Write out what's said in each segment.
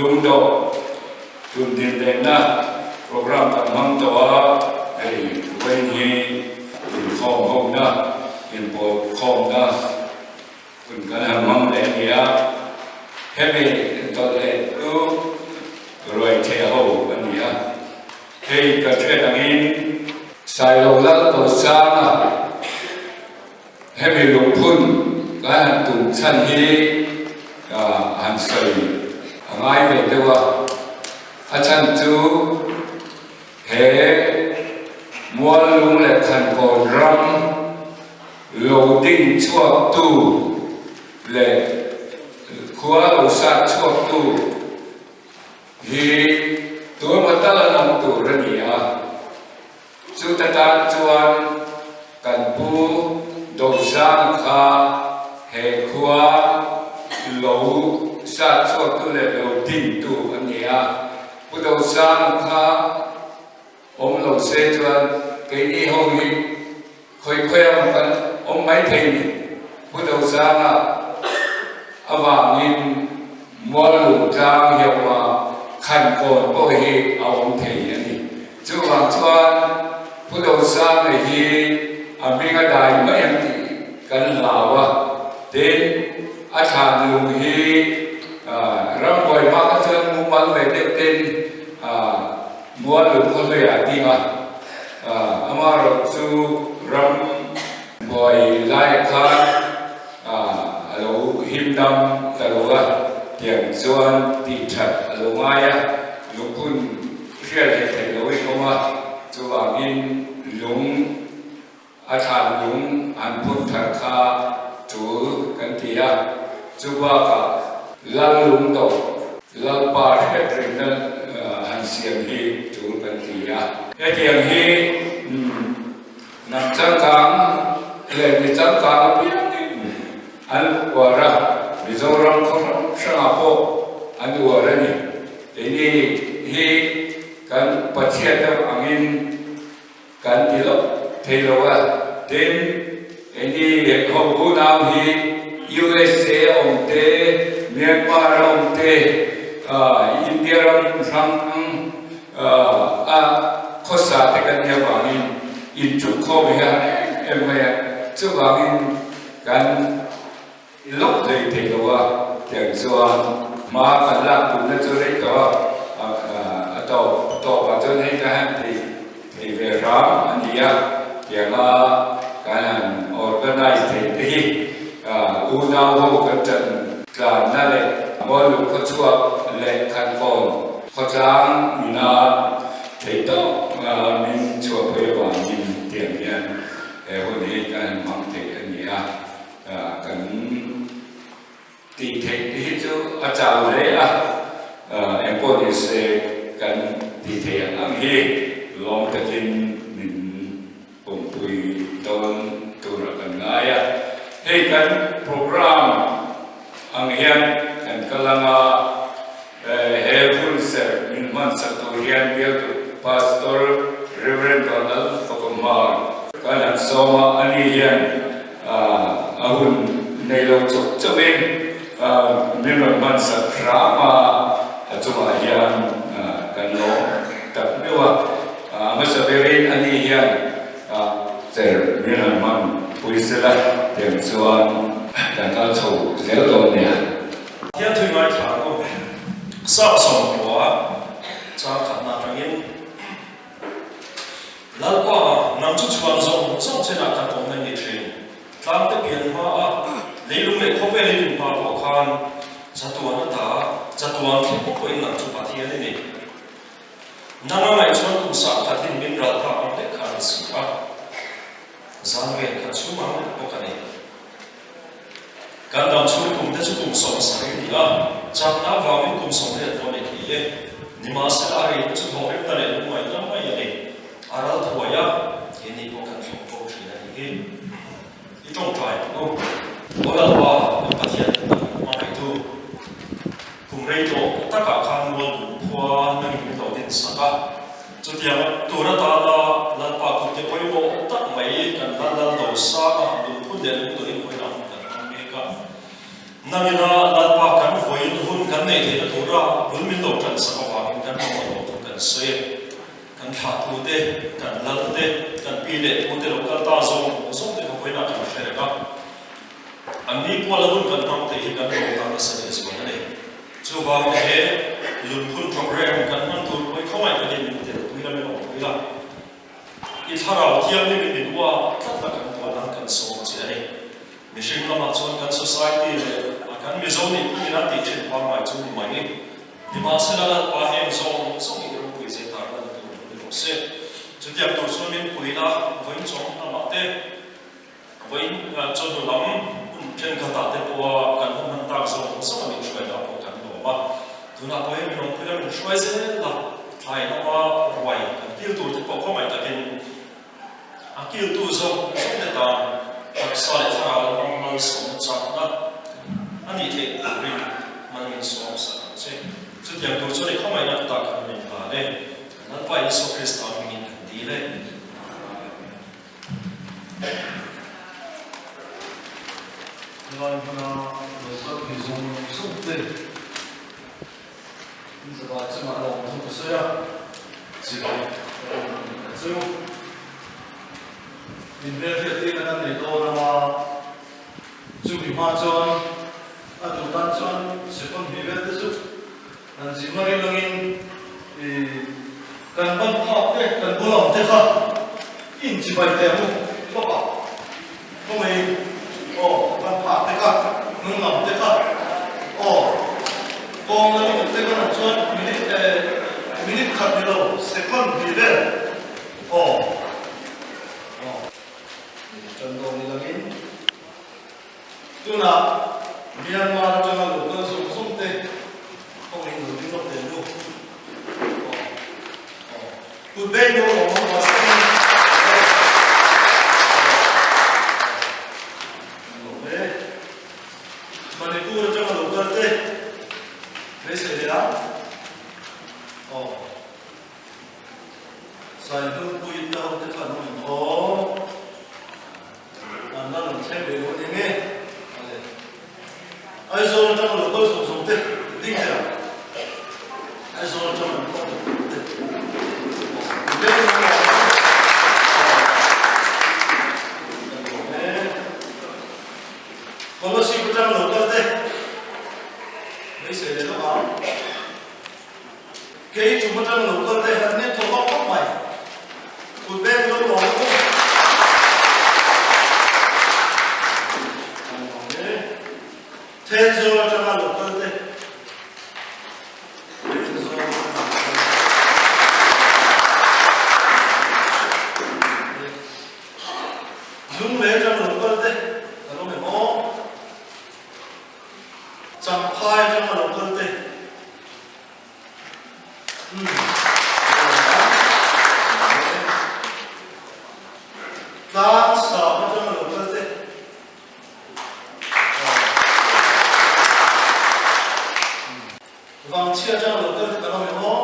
Lungdawh tun din lehna program kan hmang tawh a, hei vawiin hi inkhawm hona, inpawh khawmna hun kan han hmang leh a ni a, hemi dawt leh chu ruai theh ho a ni a, hei ka hriat angin Sailo Lal Dawsanga Hemi lungphun kan han tum chhan hi han sawi a ngai ve deuh a, a chhan chu he Muallung leh Khankawn ram lo ding chhuaktu leh khua lo sat chhuaktu hi tuemaw tal an awm tur a ni a. Chuta tan chuan kan pu Dozang kha he khua lo sat chhuaktu leh lo dintu a ni a. Pu Dozang kha awm lo se chuan keini ho hi khawi khawi a maw kan awm mai thei ni. Pu Dozanga avangin Muallung tlang hi a awm a, Khankawn pawh hi a awm thei a ni. Chuvang chuan Pu Dosanga hi a hming a dai mai ang tih kan hlau a, tin a thlan lung hi rambuai hma kha chuan mumal ve deuh ten mual lung khaw hluiah a ding a, amaherawhchu rambuai laiah khan a lo him dam ta lo a, tiang chuan tih that a lo ngai a, lungphun hriat leh theih lo in awm a, chuvangin lung a thlan lung an phun thar kha tul kan ti a, chu bakah lal lung tawh lalpa hriat rengna han siam hi tul kan ti a. Hetiang hi Hnam changkang leh mi changkang apiangin an uar a, Mizoram khaw hrang hrangah pawh an uar a ni. Keini hi kan Pathian deuh angin kan ti lawk thei lo a, tin keini ho unau hi USA a awm te, Myanmar a awm te, India ram hrang A khawsa te kan nih avangin inchuk khawm hi a han em em mai a, chuvangin kan lawk hlei thei lo a, tiang chuan hma kan lak tumna chu rei tawh a, a tawp tawpah chuan hei ka han thei thei ve hram a ni a, tianga kan han organize thei te hi unau ho kan ṭan tlanna leh mualung khawchhuak leh khankawn Khawtlang nuna thei tawk min chhuahpui avangin tiang hian he hun hi kan han hmang thei a ni a, kan tih theih te hi chu a chau hle a, engpawh ni se kan tih theih ang ang hi lawm takin min pawmpui dawn tura kan ngai a. Hei kan program ang hian kan kal anga he hun serh min hmansak tur hian bialtu Pastor Rev. Donald Fakumar kan han sawm a, ani hian a hun nei lo chawp chawpin min rawn hmansak hram a, a chungah hian kan lawm tak meuh a. A hmasa berin ani hian cher min han hman pui sela tiang chuan kan kal chho zel dawn nia. Pathian thui ngaithla ang u. Sap sawmpua chang khatna atangin Lalpa, nang chu chhuan zawng zawng chenah kan awm na ni thin. Tlangte pian hma a, leilung leh khawvel in inhma pawh khan chatuan ata chatuan thleng pawh pawhin nang chu Pathian i ni. Nang a ngaih chuan kum sah khat in min ral ta ang lek kha an si a, zan vel khat chhung ang lek bawk a ni. Kan dam chhung kum te chu kum 70 a ni a, chakna avangin kum 80 pawh a ni thei e. Nimahsela a reina chu thawh rimna leh lungngaihna mai a ni. A ral thuai a, keini pawh kan thlawk fo thin a nih hi. I tawngtai ang u. Aw Lalpa, kan Pathian kan hmangaihtu. Kum rei tawh takah khan Mualbung khua nangin min lo din sak a, chutiang tur atana Lalpa kutte pawimawh tak mai kan la lal do sang a, lungphun leh lungdawhin vawiin ah hun kan hmang mek a. Nangina Lalpa kan vawiin hun kan neih theihna tura bul min lo tan sak avangin kan mamawh loh thu kan sawi e. Kan thlahtute, kan lalte, kan pi leh pute lo kal ta zawng zawng te kha vawiinah kan hre reng a. An ni puala hun kan hmang thei hi kan lawm tak nasa leh zual a ni. Chuvang he lunphun program kan hman tur pawh hi khawngaih takin min telpui la, min awmpui la. I thlarau thianghlim in min uap tlat a kan tuah nan kan sawm che a ni. Mihring lamah chuan kan society leh a kan Mizo nih phungin a tih thin pangngai chu ni mai. Nimahsela Lalpa heng zawng zawng i ropui zia tar lan tur ni rawh se. Chutiang tur chuan min pui la, vawiin chawng lamah te, Vawiin chawhnu lam hun thenkhatah te pawha kan hun hman tak zawng zawng a min hruainak pawh kan lawm a. Tunah pawh hian min awmpui la, min hruai zel a, thlai lama ruai kan kil tur te pawh khawngaih takin a kiltu zawng zawng te tan taksa leh thlarau lama malsawmna chakna a nih theih turin mal min sawm sak ang che. Chutiang tur chuan i khawngaihna chutah kan min hlan e. Kan Lalpa Isua Krista hmingin kan dil e. Helai hmuna lo kal thei zawng zawng te in zavai chungah lawm thu ka sawi a, chibai ka awm a ni ta chu. Min hmelhriat tirna kan nei dawn anga chumi hma chuan a duh tan chuan second hnih vel te chu An zin mai langin i kan ban phak te, kan bul ang te kha i inchibai teh ang u lawk a, khawngaih aw ban phak te kha, hnung lam te kha aw kawng la lutuk te kan awm chuan minute eh minute khat ni lo second hnih vel aw aw tan dawn ni langin. Tunah Myanmar atanga lo kal zawng zawng te kawngin lo ding lawk teh lu. Aw. Aw. Kut beng lo awm ang mahse in. Aw. Lo e. Manipur atanga lo kal te beisei leh ang. Aw. Saihnupuiin te ho te khan awm em aw. An la rawn thleng ve lo nia nge? Ale. Aizawl atanga lo kal zawng zawng te ding thei ang. Aizawl atanga lo kal zawng zawng te. Kolasib atanga lo kal te. Beisei leh lawk ang. Kei tum atang lo kal te han net thaw vak vak mai. Kut beng lo lawm a awm. Thenzawl atanga lo kal te. Thenzawl atanga lo kal te. Lunglei atanga lo kal te. Kan awm em aw? Champhai atanga lo kal te. Tlang sang atanga lo kal te. Vangchhia atanga lo kal te kan awm em aw?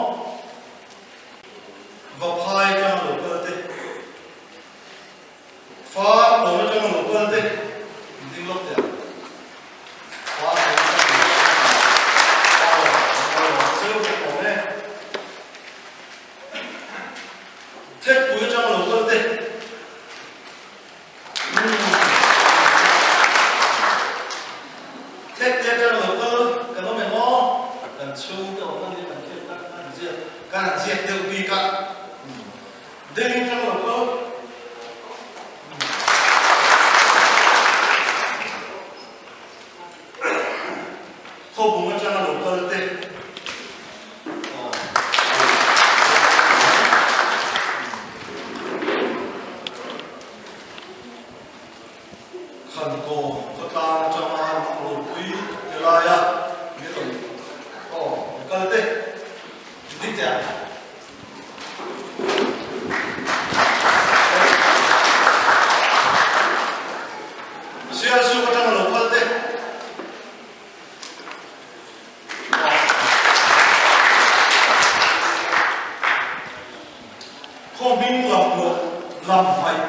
Vaphai atanga lo kal te. Far kawn atanga lo kal te in ding lawk teh ang. Far kawn atanga lo kal te aw aw a cheu bawk awm e. Thekpui atanga lo kal te umm Thekte atanga lo kal kan awm em aw? Kan chhungte awmna nia kan hriat tak a ni ziak kan han ziak deuh bik a. Deng atanga lo kal. Khawbung atanga lo kal te. Khankaw khawtlang atanga Ropui ti laia mi rawn aw kal te. Ding teh ang. Sialsuk atanga lo kal te. Khaw hming lam lawh lam hmaih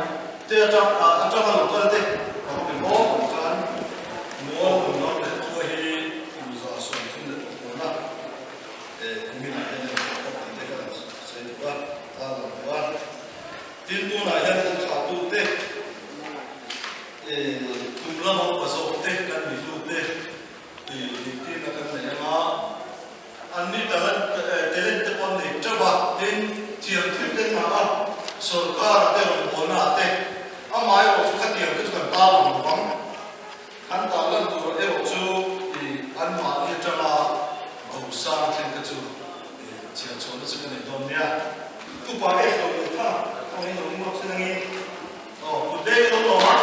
te atang atanga lo kal te ka va pe maw kan tan mual hun lam leh khua hi. Tin, tunah hian kan thlahtute kum lama upa zawkte kan mihlute dintirna kan nei ang a, anni talent talent te pawh an nei teuh a, tin, thiam thil te hna a, sorkar-a te rawngbawlna ah te, amaherawh chu khatiang te chu kan tar ang lo vang. Kan tarlan tur erawh chu anmahni atanga bosang thleng te chu chhiar chhuahna chu ka nei dawn nia. Upa e hlauh leh kha kawngin lo inruak thin angin aw kut deng i lo lawm a,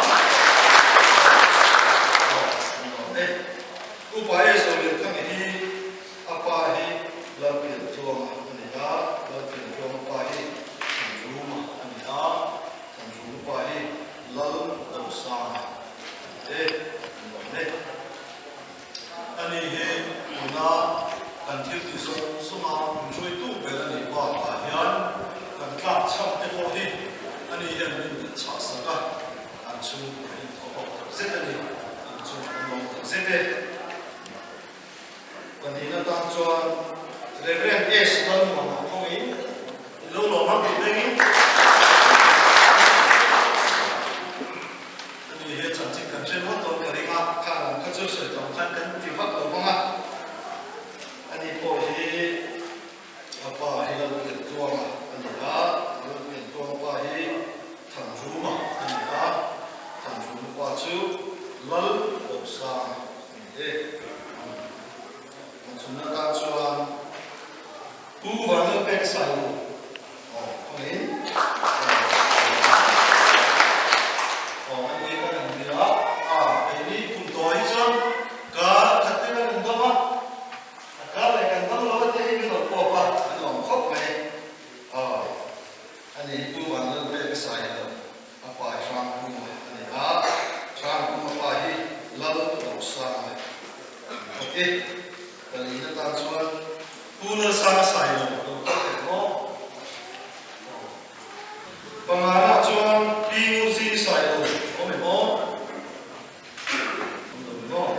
aw an lawm e. Upa e hlauh leh kha nge hi a pa hi Lalpiantluanga a ni a, Lalpiantluanga pa hi Thanruma a ni a, Thanruma pa hi Lal Dosanga a ni e, an lawm e. Ani hi tuna kan thil tih zawng zawnga min hruaitu ber a nih bakah hian kan tlak chham te pawh hi ani hian min belh chhah sak a, an chhungkua hi thaw hawk tak zet a ni, an chungah an lawm tak zet e. Pahnihna tan chuan Reverend S. Lalmuana khawngin in lo lawm ang tih vengin. Ani hi chanchin kan hre nual dawn ka ring a, kha lam kha chu sawi tam khan kan ti vak lo vang a, ani pawh hi a pa hi Lalpiantluanga a ni a, Lalpiantluanga pa hi Thanruma a ni a, Thanruma pa chu Lalbawhsanga a ni e. Chhun atan chuan Pu Vanlalpek Sailo aw khawngin aw an ni kan an bia a keini kum tawh hi chuan kar khat te kan in dawm a a kar leh kan dam lo a tia hi min lo pawp a an awm khawp mai aw ani hi Pu Vanlalpek Sailo a pa hi Hrangkunga a ni a Hrangkunga pa hi Lal Rosanga a ni bawk e. Palina tan chuan Pu Lalsanga Sailo a lo kal thei maw? Aw. Pangana chuan Pi Ngurzi Sailo a awm em aw? Awm lo em aw?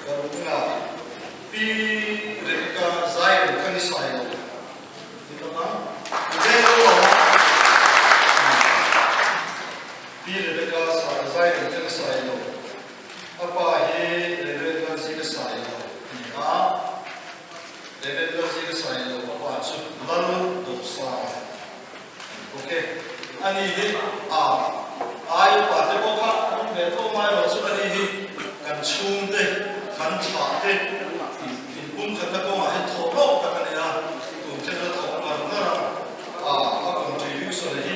Parukna Pi Rebecca Zion Khani Sailo ni bawk ang. Veng lo awm a. Pi Rebecca Zion Khani Sailo. A pa hi Reverend Lalzika Sailo a ni a, Reverend Lalzika Sailo a pa chu Lal Dawhsanga a ni bawk e. Ani hi a ai upa te pawh kha an awm ve tho ngai lo chu ani hi kan chhungte, kan thlah te inpumkhatna kawngah hian thawh lawk tak a ni a, tun thlenga thawk ngar ngar a, a contribution hi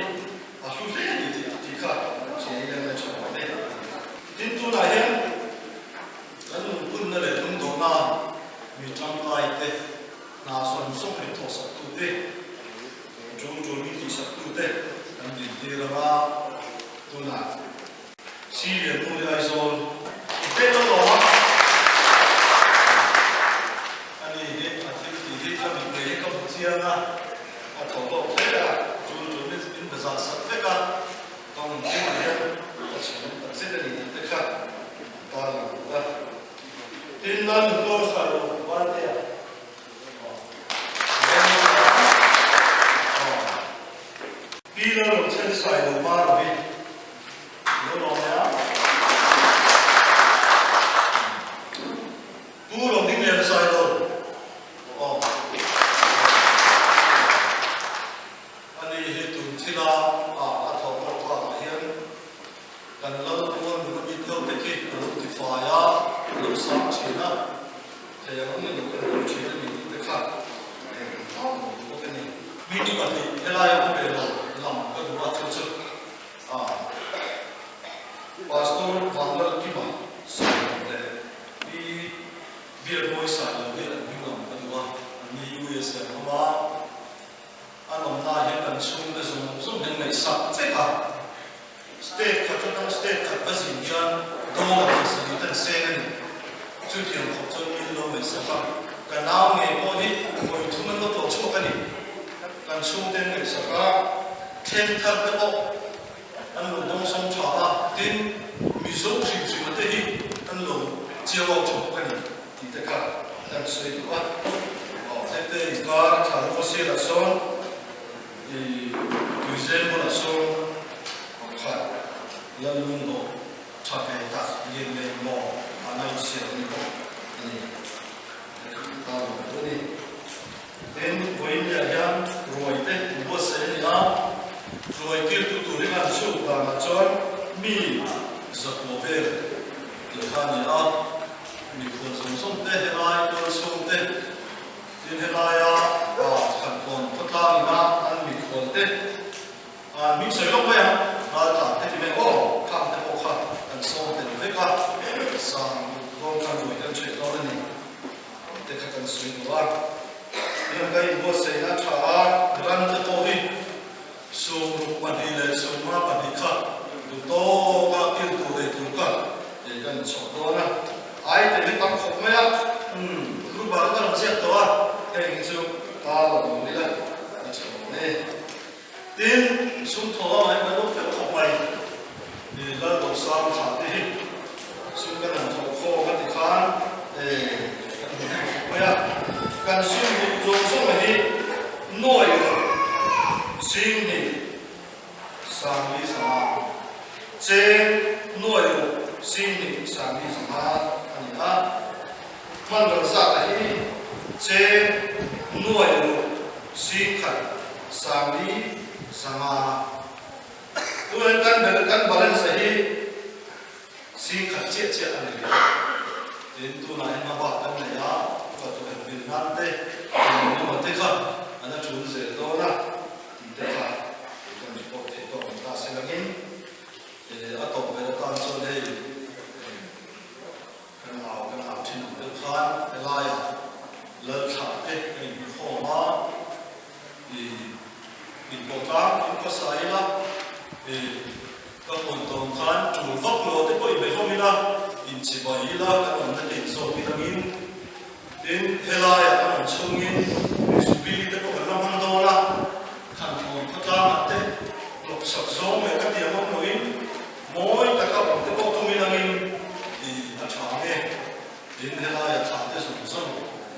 A hlu hle a ni tih tih kha chei lem a tha awm e. Tin tunah hian kan lungphunna leh lungdawhna mi tangkai te, hna zawng zawng min thawhsak tu te, tul tul min tihsak tu te kan dintir ang a, tunah Syria nu hi Aizawl i pek lo lawm a, ani hi a thil tih hi ka mit ngei hi ka hmu chiang a, a tho tawh hle a, tul tul min min bazar sak vek a, ka awm chungah hian ka chhung tak zet a ni tih te kha an tar lang duh a. Tin, Lalnuntuar Sailo Vartea aw, Pi Lalrochheli Sailo Maravi. Lo lawm e a. Pu Lawmding Lian Sailo aw. Ani hi tun thila a a thawk lawk bakah hian kan lal rual nula bik ho te khi a lo ti fai a, a lo sang thin a, thei ang angin lo enkawl thin a ni tih te kha kan hlau lo bawk a ni. Meeting pahnih helaia awm ve lo lam ka duh a chu chu. A Pastor Vanlalkima Sailo leh Pi Biakmawi Sailo hi an hming ang ka duh a, an ni US an awm a, an awmna hian kan chhungte zawng zawng hian ngaihsak vek a, state khat atang state khat va zin hian dollar 7 ten seng a ni, chutiang khawp chuan min lo ngaihsak a, ka nau ngei pawh hi vawi thum an lo tlawh chhuak a ni, kan chhungte an ngaihsak a. Thleng thar te pawh an lo dawngsawng tha a, tin, Mizo hrim hrima te hi an lo chiau tha bawk a ni tih te kha kan sawi duh a. Aw, hete inkar thla rual sirah sawn i. kha a ni a, mikhual zawng zawng te helai tualchhung te tin helaia Khankawn khawtlang ina an mikhual te an hming sawi lawk mai ang, raltlan te ti mai aw, khang te pawh kha kan sawm tel vek a, sang dawn khan ruai kan ṭheh dawn a ni tih te kha kan sawi duh a. Heng ka inbuatsaihna tha a, ran te pawh hi 62 leh 52 kha duh tawka kil tur lei tur kha ei kan inchhawp dawn a, ai te hi tam khawp mai a, umm group ah ka rawn ziak tawh a, heng hi chu ta lo tur ila a tha awm e. Tin, sum thaw lamah hian kan lo fel khawp mai, i Laldawhsang thlah te hi sum kan han thawh khawm a ti khan e kan hmu hnem khawp mai a, kan sum duh zawng zawng hi Nawi rawh zing ni sangli zanga cheng nawi rawh zing ni sangli zanga a ni a, hman ral zat a hi cheng nawi rawh zing khat sangli zanga tunah kan kan balance a hi zing khat chiah chiah a ni rih a, tin tunah hian hmabak kan nei a, fatu han vil nan te eng emaw te kha an a tul zel dawn a tih te kha kei kan report theih tawk ang ta se langin a tawp ber atan chuan hei kan au kan au thin ang deuh khan helaiah Lalthlah te kan inhmukhawm a. I inpawh tlang in khawsa ila, i ka hawn tawn khan tul vak lo te pawh i be hlawm ila, inchibai ila kan awmna te inzawk ilangin, tin helaiah kan awm chhungin Zubili te pawh kan la hmang dawn a, Khankawn khawtlangah te hnawksak zawng leh ka tiang awm loin mawi taka awm te pawh tum ilangin i a tha nge. Tin, helaia thla te zawng zawng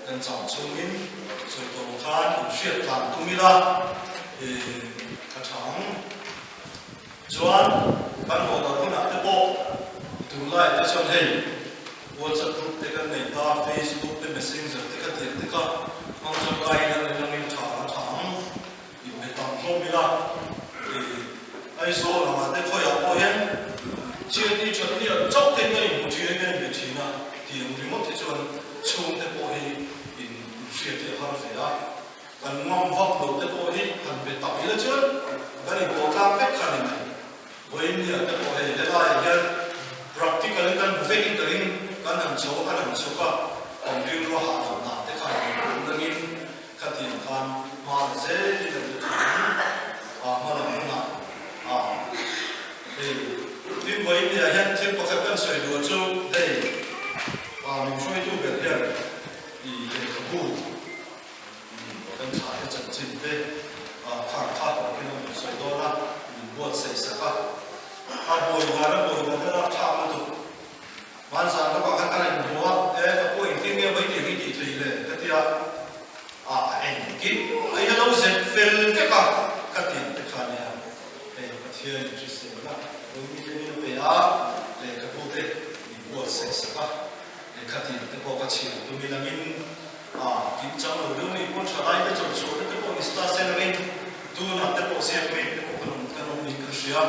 kan cham chungin sawi tawh khan inhriat tlan tum ila i ka tha ang. Chuan kan haw darh hunah te pawh tunlaiah te chuan hei WhatsApp group te kan nei ta, Facebook te Messenger te ka tiang te kha hmang tangkaiin an inlangin tha a tha ang. Inbe tam hlawm ila i Aizawl angah te khawiah pawh hian chian i that ni ah chauh te in ka inhmu thin a, ka inbe thin a tih ang ringawt hi chuan chhungte pawh hi in inhriat hi a har ve a, kan ngam vak lo te pawh hi han be tak ila chuan kan inpawh tlang vek kha a ni mai. Vawiin ni ah te pawh hei helaiah hian practical in kan hmu vek in ka ring, kan han chho a kan han chhuk a, kan rilru a hahdam dan te kha in awm nangin khatiang khan hma la zelin an la thin ang a hma lam hunah a hei tin vawiin ni ah hian thil pakhat kan sawi duh chu hei a min hruaitu ber hian i lehkhabu Kan thlah te chanchin te khang kha awkin a rawn sawi dawn a, min buatsaih sak a. A buai dan a buai dan te lak thlak lutuk. Hmanzan lawkah khan ka la inhmu a, e ka pu engtin nge mai tih hi tih thei le ka ti a, a a engkim mai a lo zep fel vek a ka ti te kha nia. Hei Pathian in hriselna lungmi te min pe a, lehkhabu te min buatsaih sak a, lehkha tih te pawh ka chhiar tumin angin A kim chang lo deuh nih pawn thalai te chawlh chhuah te te pawh ni sta sen angin tunah te pawh ziak mek te pawh kan awm kan awm niin ka hria.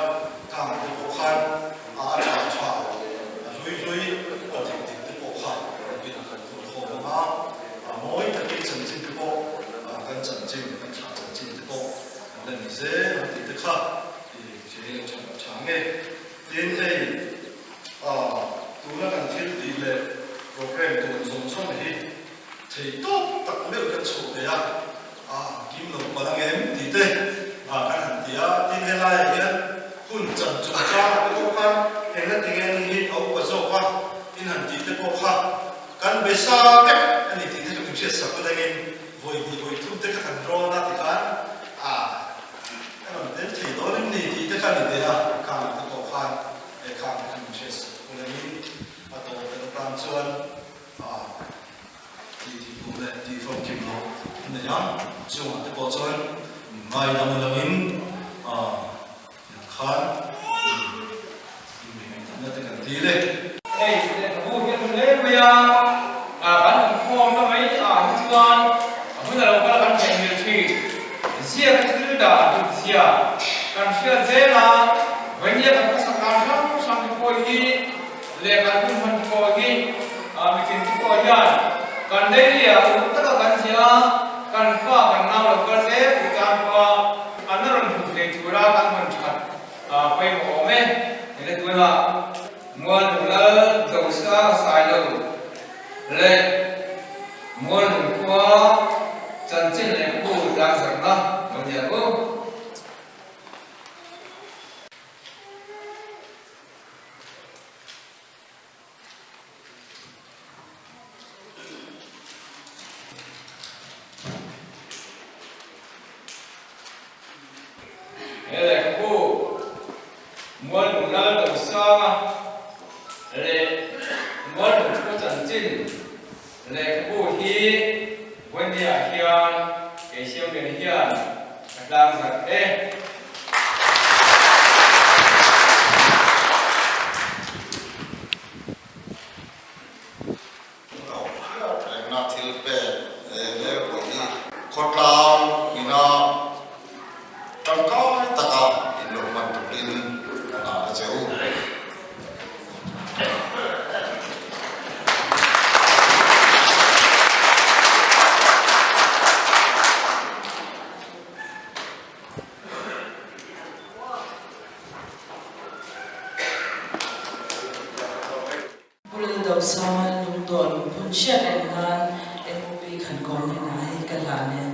Kang te pawh khan a a tha tha a hlui hlui a dik dik te pawh kha inah kan khur khawm ang a, a mawi takin chanchin te pawh kan chanchin kan thlah chanchin te pawh kan la ni zel ang tih te kha i hria ila tha tha nge. Tin hei a tuna kan thil tih leh program tuan zawng zawng hi thei tawp tak meuh kan chhuah ve a, a kim lo palh ang em tih te a kan han ti a. Tin helaiah hian hun chan chungchang te pawh khan engla ti nge ni hi a upa zawk a in han tih te pawh kha kan be sa vek a ni tih te chu min hriat sak atangin vawi hnih vawi thum te kha kan rawn a tikhan a Ka rawn tel thei dawn em ni tih te kha ni ve a, khang te pawh khan he khang te kha min hriat sak hun angin a tawp ber atan chuan a tih dik loh leh tih famkim loh a nei ang. Chungah te pawh chuan min ngaidam langin a tiang khan in mi ngaihdamna te kan dil e. Hei lehkhabu hi a hmu hle mai a, kan awmkhawmna mai ah hi chuan a hmun a lo kal a kan theihnghilh thin. Ziak a thil dah duh zia kan hriat zel a, Vawimia kan khawsak dan hrang hrang te pawh hi leh kan hun hman pawh. Kan daily ah uluk taka kan ziah a, kan fa kan nau lo kal zel tih tan pawha an la rawn hmuh thei tura kan hawn that pawimawh awm e. Heta tunah Mualnung Lal Dosanga Sailo leh Mualnung khua chanchin lehkhabu tlangzarhna lo ni ang u. He lehkhabu Mualnung Lal Dosanga leh Mualnung Thu Chanchin lehkhabu hi Vawinia hian kei Siamliana hian ka tlangzarh e. Rengna thil pek leh pawh hi khawtlang ina tangkai taka in lo hman turin ka hna a che u. Pu Laldosanga lungdawh lungphun hriat reng nan MOP Khankawm hnenah hei ka hlan e.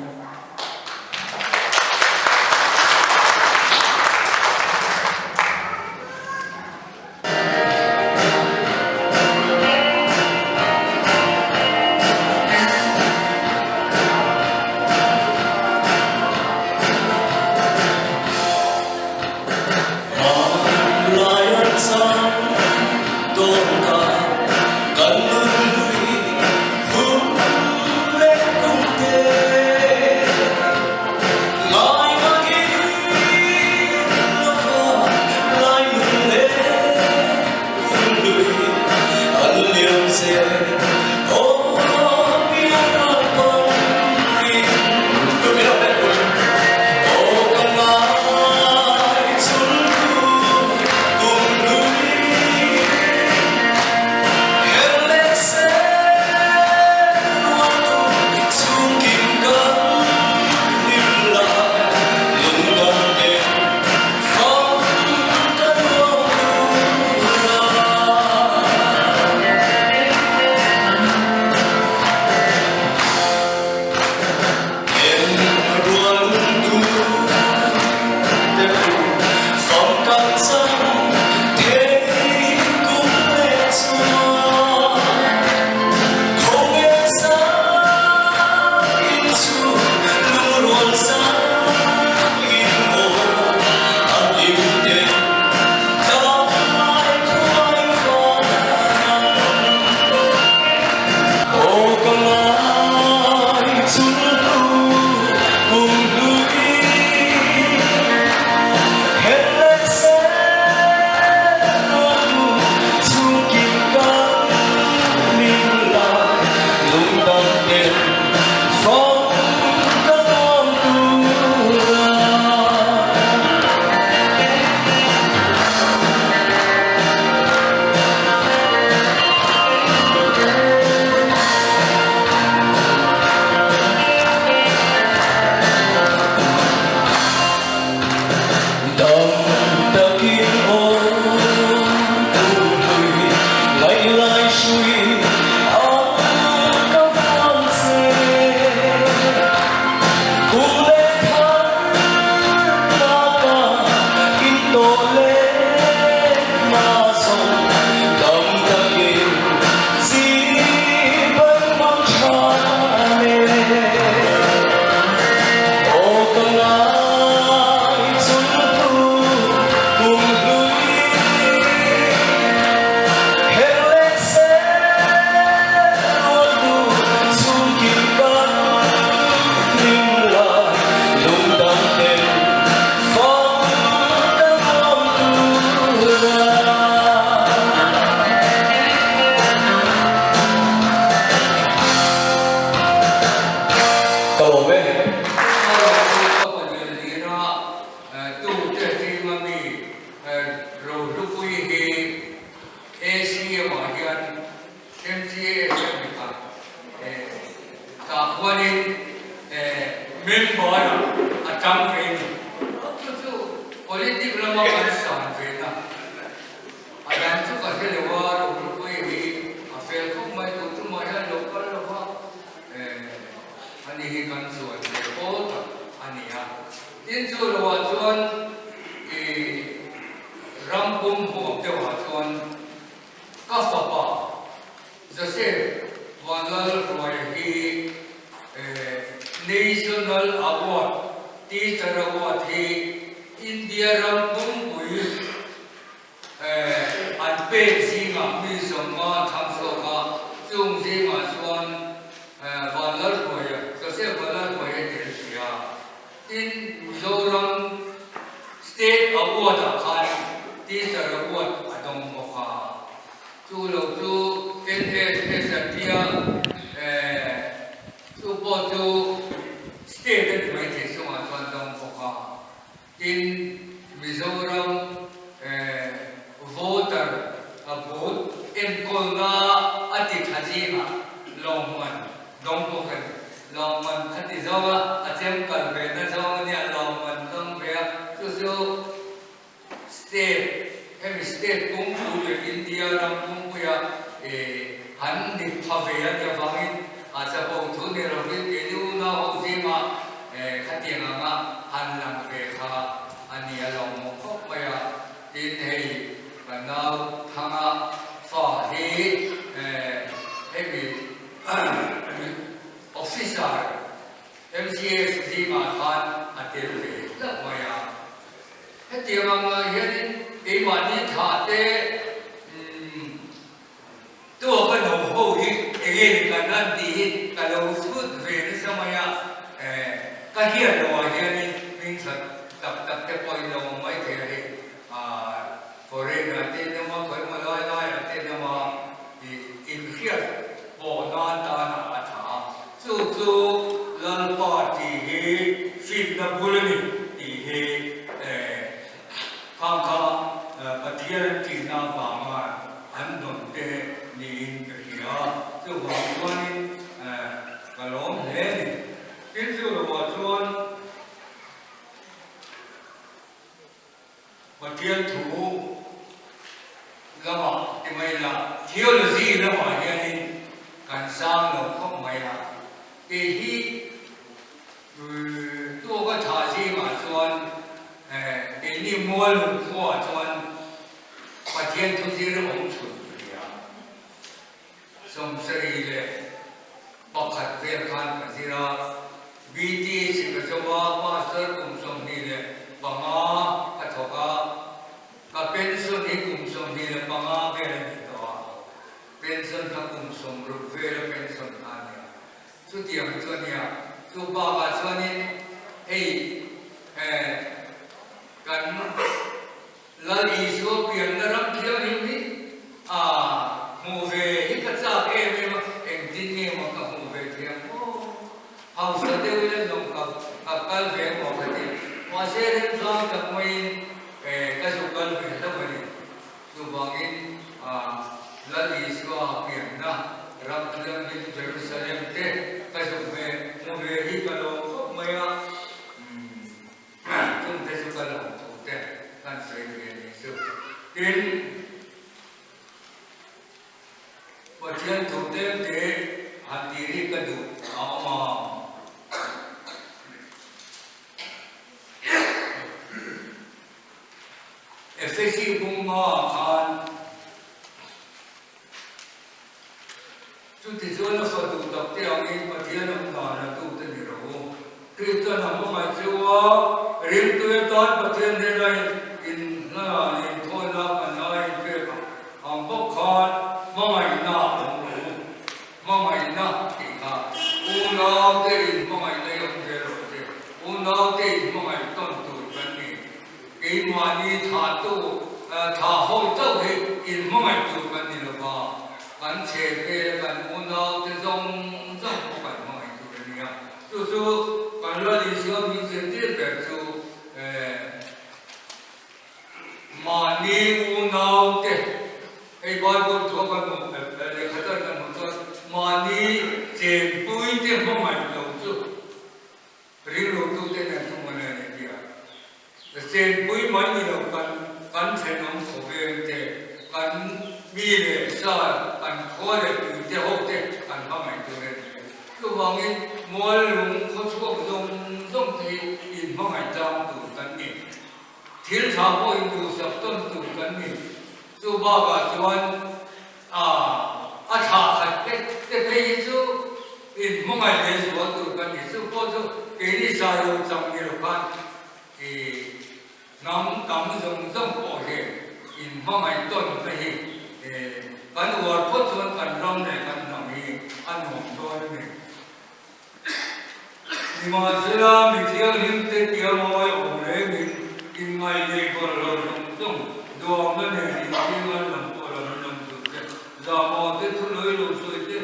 Politic lama kan san ve na a dang chu ka hre lo a, Rohlupuii hi a fel khawp mai tur tumah hian lo kal lo va, eh ani hi kan chuan ve pawl tak a ni a. Tin chu lo ah chuan i ram pum huam deuh ah chuan ka fapa Joseph Vanlalhruaia hi National Award, Teacher Award hi India ram pumpui an pek zingah mi 50 thlang chhuak a, chung zingah chuan Vanlalhruaia, Joseph Vanlalhruaia tel thei a. Tin, Mizoram State Award-ah khan Teacher Award a dawng bawk a. Chu lo chu NSS an tia chu pawh chu state a ni maithei chungah chuan dawng bawk a. Tin, Mizoram voter a vote enkawlna a ti tha zingah lawmman dawng bawk a ni. Lawmman kha ti zawng a, a chem kal ve na zawng a nia, lawmman dawng ve a, chu chu State, hemi state pumpui leh India ram pumpuia han ni pha ve a nih avangin a chapo thu ni lovin keini unau ho zinga khatiang anga han lang ve kha a ni a lo mawh khawp mai a. Tin, hei kan nau Thanga fa hi hemi officer MCS zingah khan a tel ve hlauh mai a. Hetiang ang ah hianin keimahni thlah te umm tuaka no ho hi enge ni kan an tih hi ka lo chhut ve nasa mai a, eh ka hian lo ah hianin hming that tak tak te pawh in lo awm mai thei a hei ah foreign ah te in awm a, khawi emaw lai lai ah te in awm a ih inhriat pawh nan tan ah a tha a, chu chu Lalpa tih hi finna bul a ni tih hi khang kha Pathian an tihna avanga an dawn te niin ka hria a, chuvang chuanin ka lawm hle a ni. Tin chu lovah chuan Pathian thu lamah ti mai la, theology lamah hianin kan sang lo khawp mai a. Kei hi tuaka thah zingah chuan keini mual lungkhuaah chuan Pathian thu zir awm chhun ka ni a. 71 vel khan ka zir a, BT Sikazawma Pastor kum 25 ka thawk a, ka pension hi kum 25 vel a ni tawh a, pension kha kum 60 vela pension kha a ni a, chutiang chu a nia, chu bakah chuanin hei kan Lal Isua pianna ram thianghlim hi a hmuh ve hi ka chak em em a, engtin nge maw ka hmuh ve thei ang aw? Hausa deuh ila zawng ka ka kal ve maw ka ti. Mahse remtlang tak maiin ka zu kal ve hlauh a ni. Chuvangin Lal Isua pianna ram thianghlim Jerusalem te ka zu ve hmu ve hi ka lawm khawp mai a. Chungte chu ka lawm thu te kan sawi ve a nih chu. Tin, Pathian thu tlem te han tih ri ka duh a awm a. Efesi bung ah khan Chutichuan a fa duh tak te angin Pathian awm dan la tu te ni rawh u. Kristian ang hmangaih cheu a, ringtu atan Pathian hnena inhlan inthawnna kan la inpek ang bawk khan hmangaihna awm rawh u. Hmangaihna tih kha unaute inhmangaihna i awm ve rawh che. Unaute inhmangaih tawn tur kan ni. Keimahni thahtu thah ho chauh hi inhmangaih tur kan ni lo va, kan chhe vela kan unaute zawng zawng pawh kan hmangaih tur a ni a. Chu chu kan Lal Isua min zirtir ber chu mahni unaute, hei Bible thua kan hmuh lehkha tan kan hmuh chuan mahni chenpuite hmangaih lo chu Rilru tute nen thu hman a ni tih a. Chenpui mai ni lo kan kan thenawm khawvel te, kan mi leh sa, kan khua leh tui te ho te kan hmangaih tur a ni e. Chuvangin mual lung khawchhuak zawng zawng te hi inhmangaih tlang tur kan ni. Thil tha pawh induhsak tawn tur kan ni. Chu bakah chuan a a thlah khat te te phei hi chu inhmangaih leh zual tur kan ni. Chu pawh chu keini sailo chang ni lo khan i hnam tam zawng zawng pawh hi inhmangaih tawn te hi kan uar phawt chuan kan ram leh kan hnam hi a nuam dawn a ni. Nimahsela, mi thianghlimte tia mawi awm rengin inngaihneih bawlhhlawh zawng zawng duamna nen inthing an lam pawh lam an awm tur che. Zahmawh te, thulawi lo sawi te,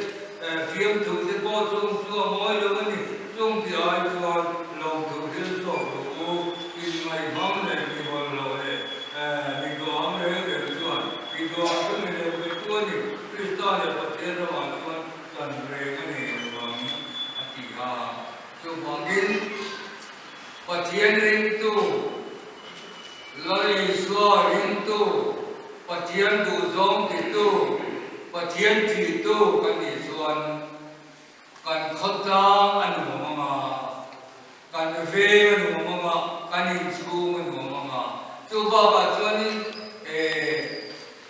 fiamthu te pawh chung chu a mawi lo a ni. Chung ti ai chuan lawmthu thil zawk rawh u, inngaihhmang leh mi bawlhhlawh leh mi duam reng reng chuan mi duam chu mi leh betu a ni. Krista leh Pathian ramah chuan Kan reng a nei lo ang, a ti a. Chuvangin, Pathian ringtu, Lal Isua ringtu, Pathian duhzawng titu, Pathian ṭihtu kan nih chuan kan khawtlang a nuam ang a, kan veng a nuam ang a, kan inchhung a nuam ang a. Chu bakah chuanin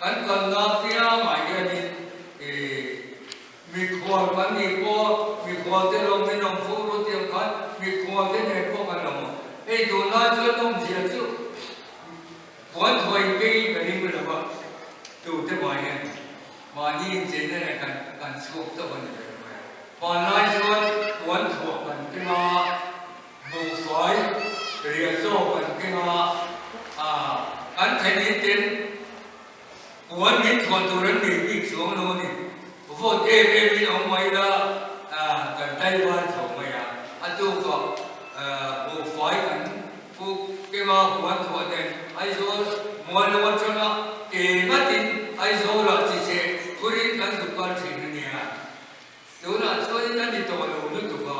kan kalna piangah hianin mikhual kan nih pawh mikhual te lo min awm fo ru tiang khan mikhual te nen pawh kan awm a. Hei tunlai chuan awmzia chu puan thuai phei ka ring lo a, tute mah hian mahni incheina leh kan kan chhuak tawp a ni ve mai a. Hmanlai chuan puan thuah kan keng a, buhfai riah chaw kan keng a, kan thenin ten puan min thuah tur an nei bik chuang lo a ni. Vote em em in awm mai ila kan tlaivar tho mai a, a tukah buhfai kan Pu Kema huan thuah nen Aizawl mual lo atanga ke ngatin Aizawlah chi cheh phurin kan zuk kal thin a nia. Tunah chuanin a ni tawh lo lutuk a,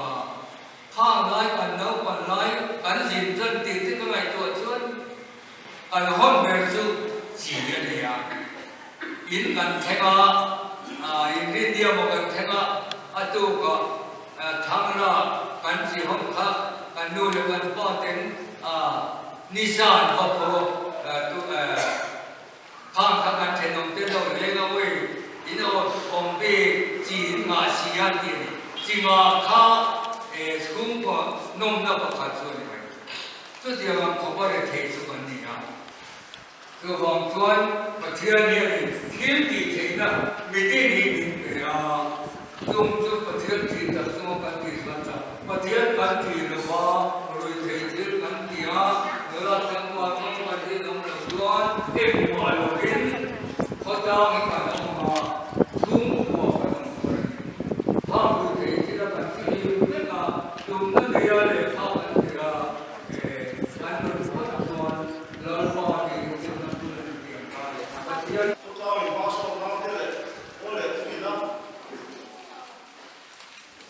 khang lai kan naupan lai kan zin tan tih te ka ngaihtuah chuan kan hawn ber chu chi a ni a. In kan thleng a, inrinnia maw kan thleng a, a tukah Thangra kan chi ho kha kan nu leh kan pa ten nizan va pawh khang kha kan thenawm te lo leng a ui in awm bik chi in ngah si a ti a ni. Chi ngah kha chhungkaw nawmna pakhat chu a ni mai. Chutiang ang khawpa rethei chu kan ni a. Chuvang chuan Pathian hianin thil tih theihna mitin hi min pe a, chung chu Pathian tih tak chunga kan tih chuan chak Pathian kan tih lova ruih theih thil kan ti a, nula tlangval tlangval hi an awm loh chuan engmah lovin khawtlang hi kan awm a, chhungkua kan awm tur a ni. Khang ruih theih thila kan thihlim vek a, tumna neia lehkha kan zir a, kan nun phawt chuan Lalpa tih hi chu na hun a ni tih ang kha le. Pathian. Khawtlang in hmasawn nan te leh aw leh tuina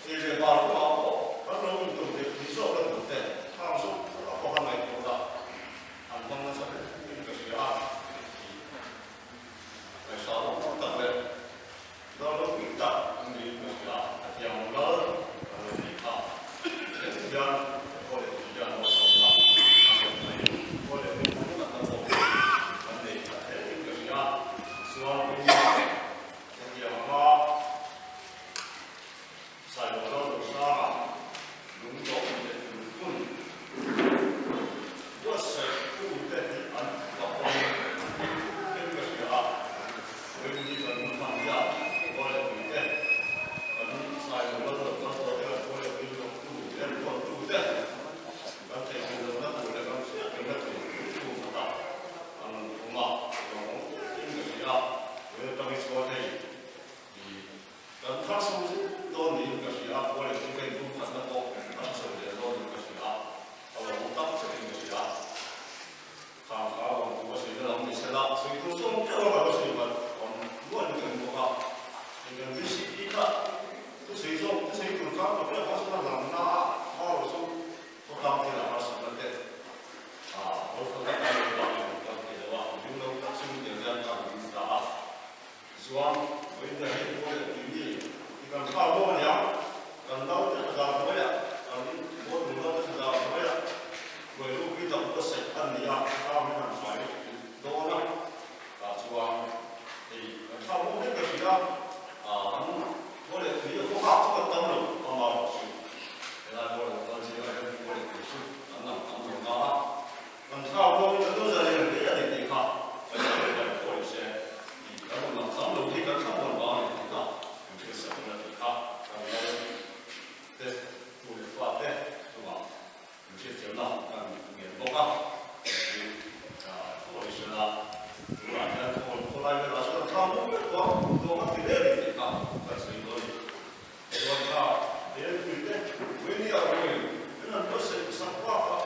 ei leh bar kawngah pawh kan lo intum theih thei zawk la tur te khang zawk a pawh a ngaihtuahna an hmang nasa hle in ka hria a tih ngaihsah lo tak leh Lal ropui tak niin ka hria a, a tiang lal kan lo nei kha. Heti hian aw leh tui hian malsawmna an rawn nei. Aw leh tui hmun atna pawh kan nei khat hle in ka hria. Chuan rinna hetiang anga Sailo lal Rosanga lungdawh leh lungphun buatsaih tute hi an fak awm in ka hria a, Rinni kan hun hman hian aw leh tui te, kan Sailo lal lo kal tawh te kan aw leh tui thawktu enkawltu te kan theihnghilh lohna tur leh kan hriat rengna tur tu khatah an awm a, lo awm in ka hria a, tun atangin sawi hei Kan thar chho zet dawn niin ka hria a, khua leh chu ka inhum khatna pawh a tha chho leh dawn in ka hria a, a lo awm tak zet in ka hria a. Khang kha rawn tu a sawi na lam ni sela, sawi tur chu awm teuh a, ka lo sawi vat awm nual in ka ring bawk a. Hei kan VCP kha thu sawi zawk, thu sawi tur kha ka hriat hmasa na lang na a, hma rawh chu khawtlang thil a harsatna te a lo. kan ni a, thlam hi kan fai dawn a, tah chuan hei kan thlam awm hle ka hria a, an thaw leh tui a khaw nghak chu kan tam lo, amaherawh chu helai pawh lo kal zingah hian thaw leh tui chu kan lang tam lo na a, kan thlam awm kan lo zalen hle a ni tih kha kan sawi hlai pawh ni se, tih kan rawn lang tam lo hi kan thlam rawn vang a ni tih kha kan hriatsak ula tih kha kan lo te tu leh fa te chungah Min hriatthiamna kan ngen bawk a, hei coalition-a tunah hian khawlai velah chuan tha mawm vek tawh a, tlawm a ti hle a ni tih kha kan sawi dawn a ni. Chuan kha Delpui te Wenia ruin min han buatsaih sak bakah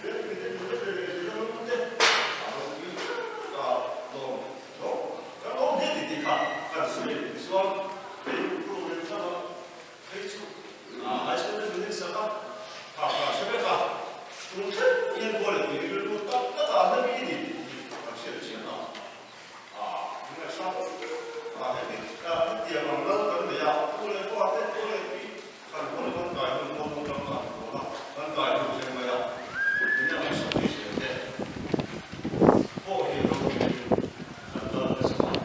Delpui te min la pe leh zel a te a lo tui tak a lawm tawh kan lawm hle a ni tih kha kan sawi a ni. Tichuan hei program thlang a Hei chu high school in min sak a, kha kha hre vek a, tun thleng hian khaw leh tui rilru tak tak ah hla mi ni tih hi kan hriat chian a, min ngaihsam a heti hetiang ang lal kan nei a, pu leh pa te khaw leh tui kan hawn kan kai hun pawh hmun ram kan hawn a, kan kai hun thleng mai a, min a ngaihsam hi zel te pawh hi ropui in kan lal te chungah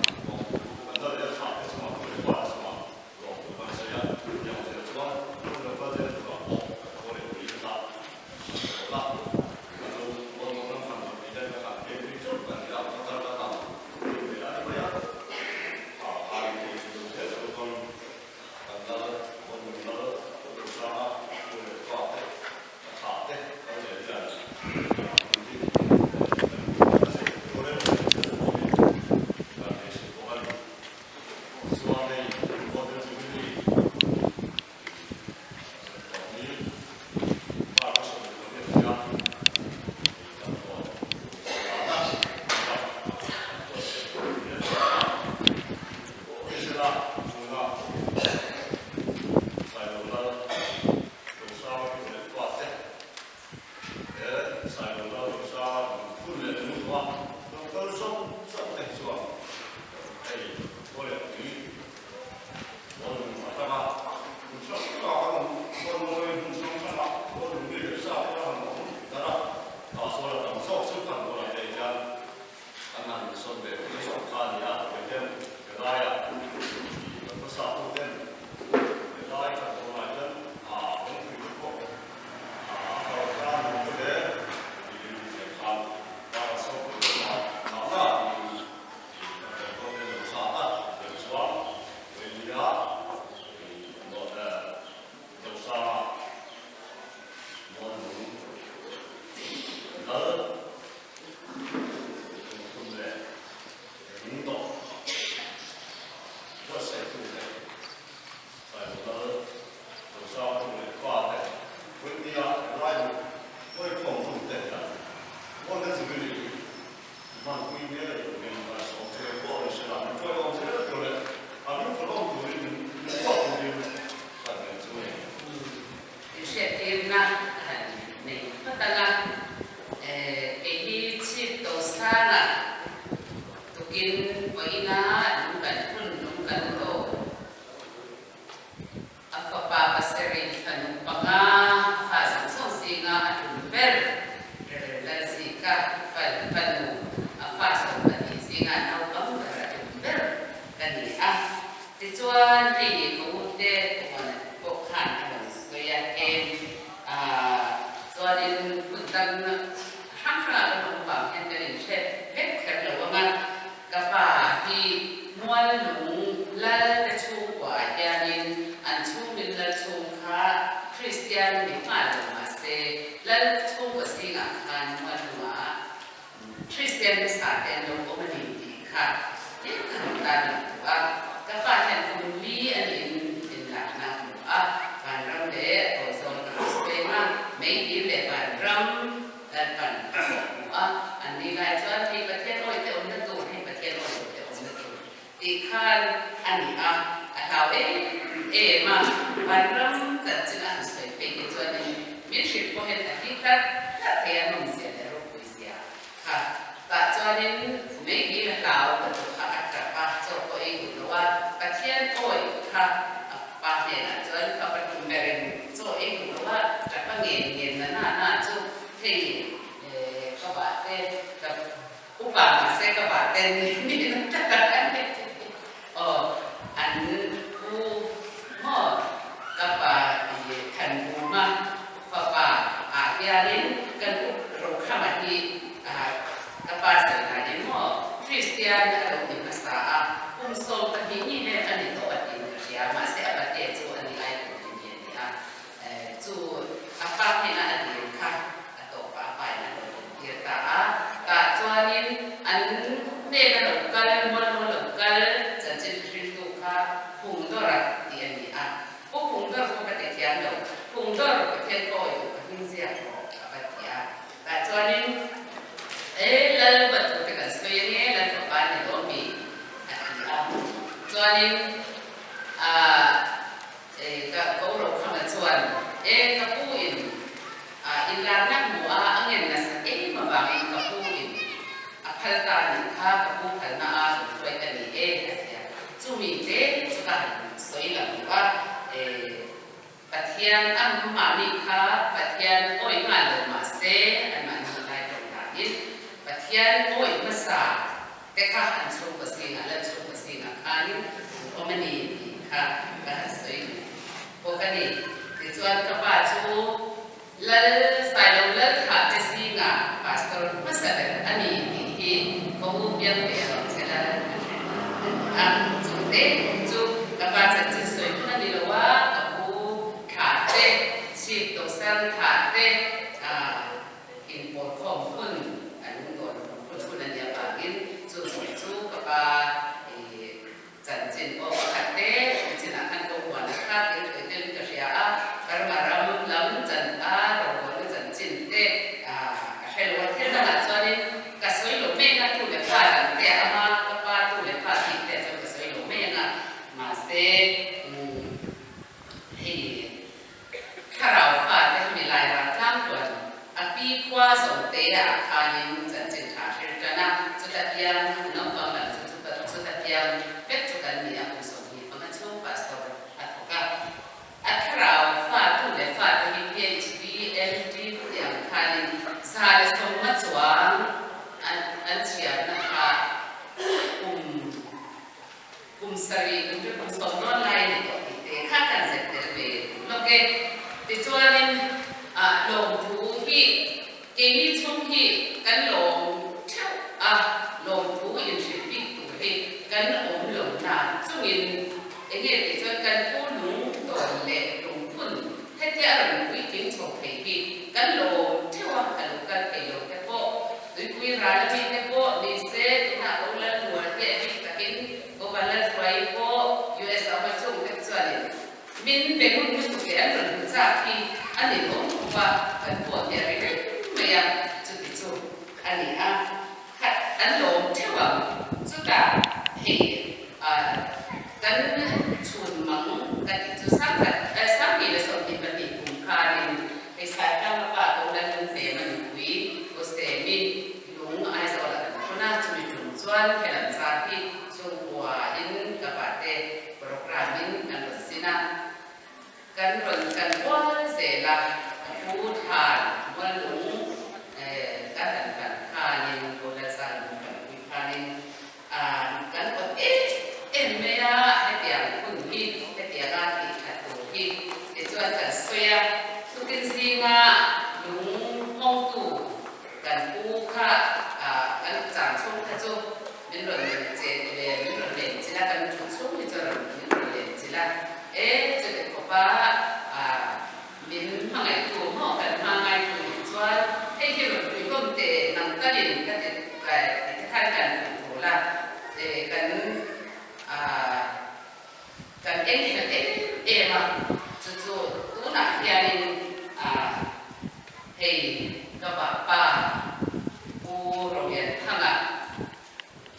kan lal leh thlah te chungah pu leh pa te chungah Lawm tur kan sawi a, hetiang zel chuan hun lo kal zel turah pawh kan thaw leh pui nasa kan tawh a, kan lo bawn bawk ram khan rawn tih hian ka khan phei pui chauh kan ni a, ka kal ka kang pui ve a ni mai a, kha khan thei chu lo zel chu chuan kan lal bawn lung lal pawh lo sang a, pu leh fa te a thlah te kal zel hian kan tih kan sawi tur em kan beisei bawk a ni. Chuan hei Golden Jubilee tawh hi March a 24 a ni a, hei kan rawn dan a Israel-a tuna Sailo Lal Dosanga tu leh fate he Sailo Lal Dosanga hun leh lung a lo kal zawng zawng te hi chuan Hei thaw leh tui bawl lung a tang a, hmun hrang hrangah kan awm, bawl mawi hmun hrang hrangah bawl lung mi leh sa pawh a han awm darh a, tah sawn a tam zawk chu kan bawlah te hian an han insawn ve pui zawk kha a ni a, hei hian helaiah kan hmasa tu ten helai kan tawnah hian ah lungpui te pawh ah a kal khan lung te leh lehkha bar a sawm pui deuh a, mahna tiin Hmanpui hmel a inhmel a sawm che pawh ni se la, min hruai awm zel tur leh a min follow turin min kuah turin kan ngen chu a ni. Inhriattirna a han nei phawt ang a, kei hi Chief Tosana tukin vawiina lung kan phun lung kan lawm. A fapa pasarih fanu panga a fa zawng zawng zinga a tum ber Rev. Lalzika fanu a fa 12 zinga naupang ber a tum ber ka ni a. Tichuan hei ka ute Pawna pawh khan a rawn sawi a, em chuanin hmun dang hrang hrangah kan awm vang hian kan inhre vek kher lo ang a. Ka pa hi Muallung Lal te chhungkua ah hianin an chhungin Lal chhung kha Kristian ni nghal lo mahse Lal chhungkua zingah khan Muallungah Kristian hmasa te an lo awm a ni tih kha tlem ka han tan lo duh a. Ka pa hian kum li a niin inlakna a hmu a, Vanram leh a tawizawn ka hmu peng a, meidil leh Vanram Lalpan a hmuh hmuh a, an ni lai chuan hei Pathian awi te awmna tur, hei Pathian awi lo te awmna tur tih khan a ni a, a hlau em em a, vanram chanchin a han sawi phei hi chuanin min hrilh pawh hian a hip hlarh hlarh thei a, nawmzia leh ropuizia kha tah chuanin meidil a hlau ka duh kha a tap a, chaw pawh ei duh lo a, Pathian awi kha a pa hnenah chuan fapa tum berin chaw ei duh lo a, tap a ngen ngen na na na chu Hei ka va. Upa mahse ka vah te ni na tlat a kan ti aw an pu maw ka pa i Thanbuma fapa ah hianin kan up Rokhama hi ka pa sawi danin maw Kristian a lo ni hmasa a kum 12 mi vel a ni tawh a tiin ka hria mahse a pate chu a ni lai kum ti mi a ni a chu a pa hnena a dil kha a tawpah a pain a lo intir ta a, tah chuanin an hnena lo kal, mualnu lo kal chanchin hriltu kha Phungdawra tih a ni a. Pu Phungdawr pawh ka ti thiam lo, Phungdawr Pathian ka awih duh ka hming ziak rawh a va ti a. Tah chuanin E Lal va thu te kan sawi ange, Lal fapa ni dawn mi a ti a. Chuanin aah E ka ko Rokhama chuan e ka pu in a inlarna hmu a a ngen nasa em avangin ka pu in a phal ta nih kha ka pu phalna a rawn hruai ka ni e a ti a. Chumi te chu ka han sawi lang duh a, e Pathian a mahni kha Pathian awi nghal lo mahse anmahni lai tawng danin Pathian awi hmasa te kha an chhungkaw zingah lal chhungkaw zingah khanin an awm a ni tih kha ka han sawi duh bawk a ni. Tichuan ka pa chu Lal Sailo Lal thlah te zingah pastor hmasa ber a ni tih hi ka u piang ve erawh che lal ka hre a ni a. Chungte chu ka pa chanchin sawi hun a ni lo a, ka u thlah te, chhip dosal thlah te, Inpawlkhawm hun a lungdawn hun hun a nih avangin chu zawng chu ka pa i chanchin pawh pakhat te nichinah khan ka huan a kha thil tui telin ka hria a, Burma ram lam chan a rawngbawlna chanchin te a hre lo a, thil dangah chuanin ka sawi lo mai anga tu leh fa dang te a ama ka pa tu leh fa tih te ah chuan ka sawi lo mai anga mahse hei Thlarau fate hi milai raltlang tuan a pi khua zawng te ah khanin chanchin tha hrir tan a, chuta piang a naupang lam chu chuta piang vek chu kan ni a, kum 25 chhung pastor a thawk a. A thlarau fa tu leh fate hi PHD, MD tih ang khanin 150 chuang an chhiarna kha kum Kum sarih kum te kum sawm dawn lai a ni tawh tih te kha kan zet tel ve duh lawk e. Tichuanin ah lawmthu hi keini chhung hi kan lawm theuh a, lawmthu inhrilh bik tur hi kan awm lo na chungin enge tih chuan kan pu lung tawn leh lungphun hetia a rawn puitling chho thei hi kan lawm theuh a, a lo kal thei lo te pawh Tuipui ral a mite pawh ni se, tunah ko lal hnual te a bik takin Goa lal hruai pawh US a hawi chung te chuanin min be ngun lutuk leh an rawn hmu chak hi a ni awm khawp a, kan phone hi a ri reng mai a, chuti chu a ni a, khat an lawm theuh ang. Chutah hei kan chhun mang ka tih chu sangkhat 2022 kum khanin Hei Saitlang a pa ko la lung hnem a nupui Kawsemi lung Aizawl ah kan phun a, chumi tum chuan helam zar hi chhungkua in ka vate programme in kan rawn zin a, kan rawn kan kual zel a, ka pu Than mual lung kan han fan khanin ko la zar lung kan pui khanin kan awt em em mai a, hetiang hun hi hetianga tih that tur hi tichuan kan sawi a, tukin zinga lung hawngtu kan pu kha kan chang chhung kha chu min rawn che ve min rawn len chilh a, kan thu chhung hi chu a rawn min rawn len chilh a, e chute khawpa min hmangaihtu maw kan hma ngaitu nih chuan hei hi rawn puihawm teh nang talin ka ti ti khan kan puih tur la kan kan en hel em em a chu chu tunah hianin hei ka vahpa Pu Rolianthanga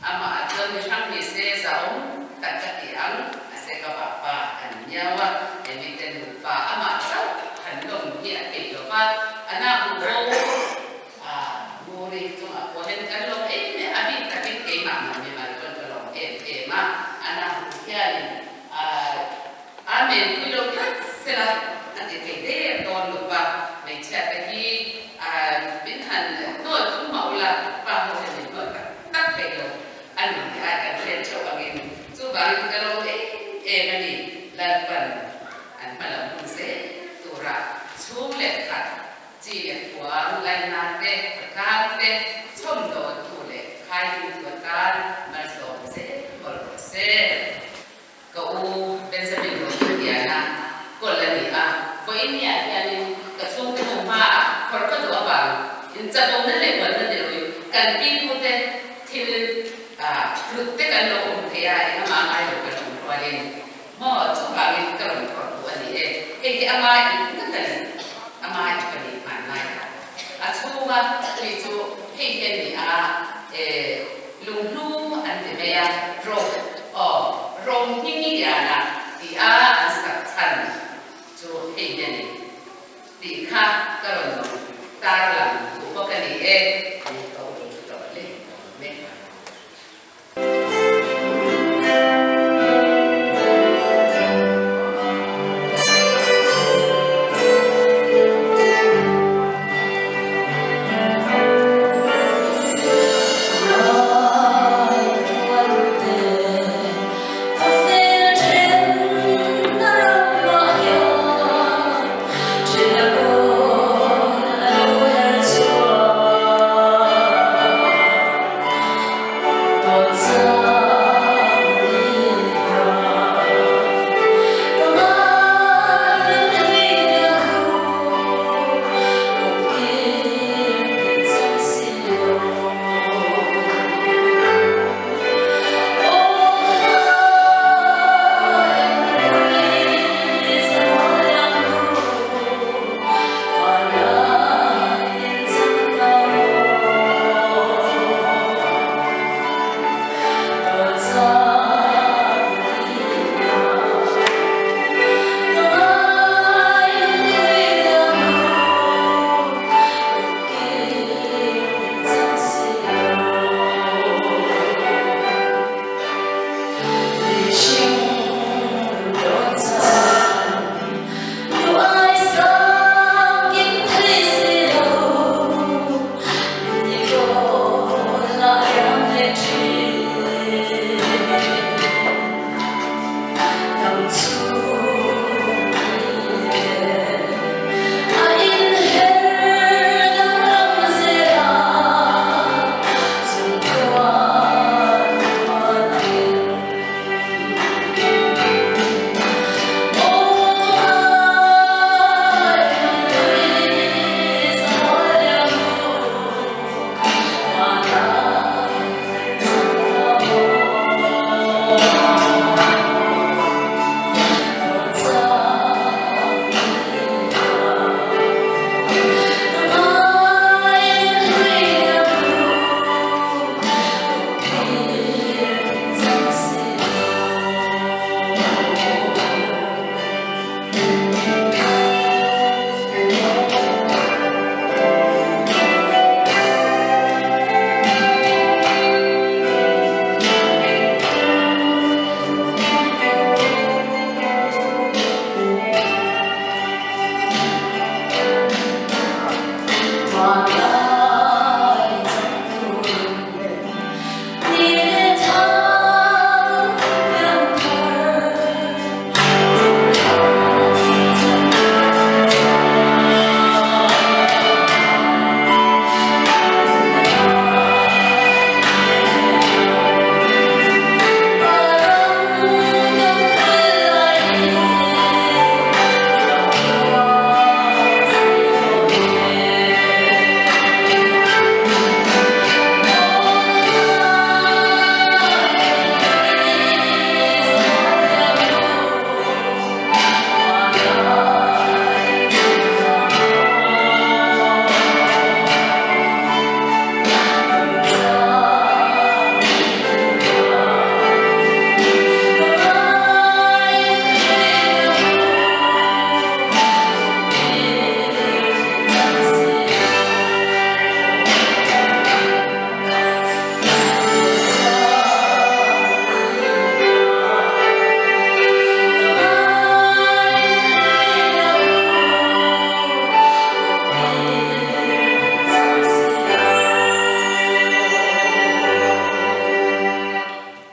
Amah chuan mi hrang ni se zahawm tak ka ti ang, a se ka vahpa an niau a, he mite nupa amah chauh han lawm hi a thei lo va, a na bu bo a Muri chungah pawh hian kan lawm em em a, bik takin keimah ang mimal pawn ka lawm em em a, a na bu hianin a Amen pui lo tlat sela a ti thei der dawn lo va, hmeichhia te hi min han hnawl tum mah ula pa ho hian min hnawl tak. Kan pi pute thil hlut te kan lo awm thei a, engah ngai lo kan awm rualin maw chuvangin ka rawn phawrh duh a ni e. Hei hi ama ip ngat a ni, ama ip a ni hmanlai kha. A chhunga tui chu hei hi a ni a, e lunghlu an ti mai a, ro aw ro hming liana tih a an sak chhan chu hei hi a ni. Tih kha ka rawn tarlang duh bawk a ni e. Ni ka awm thu tawh hle awm e.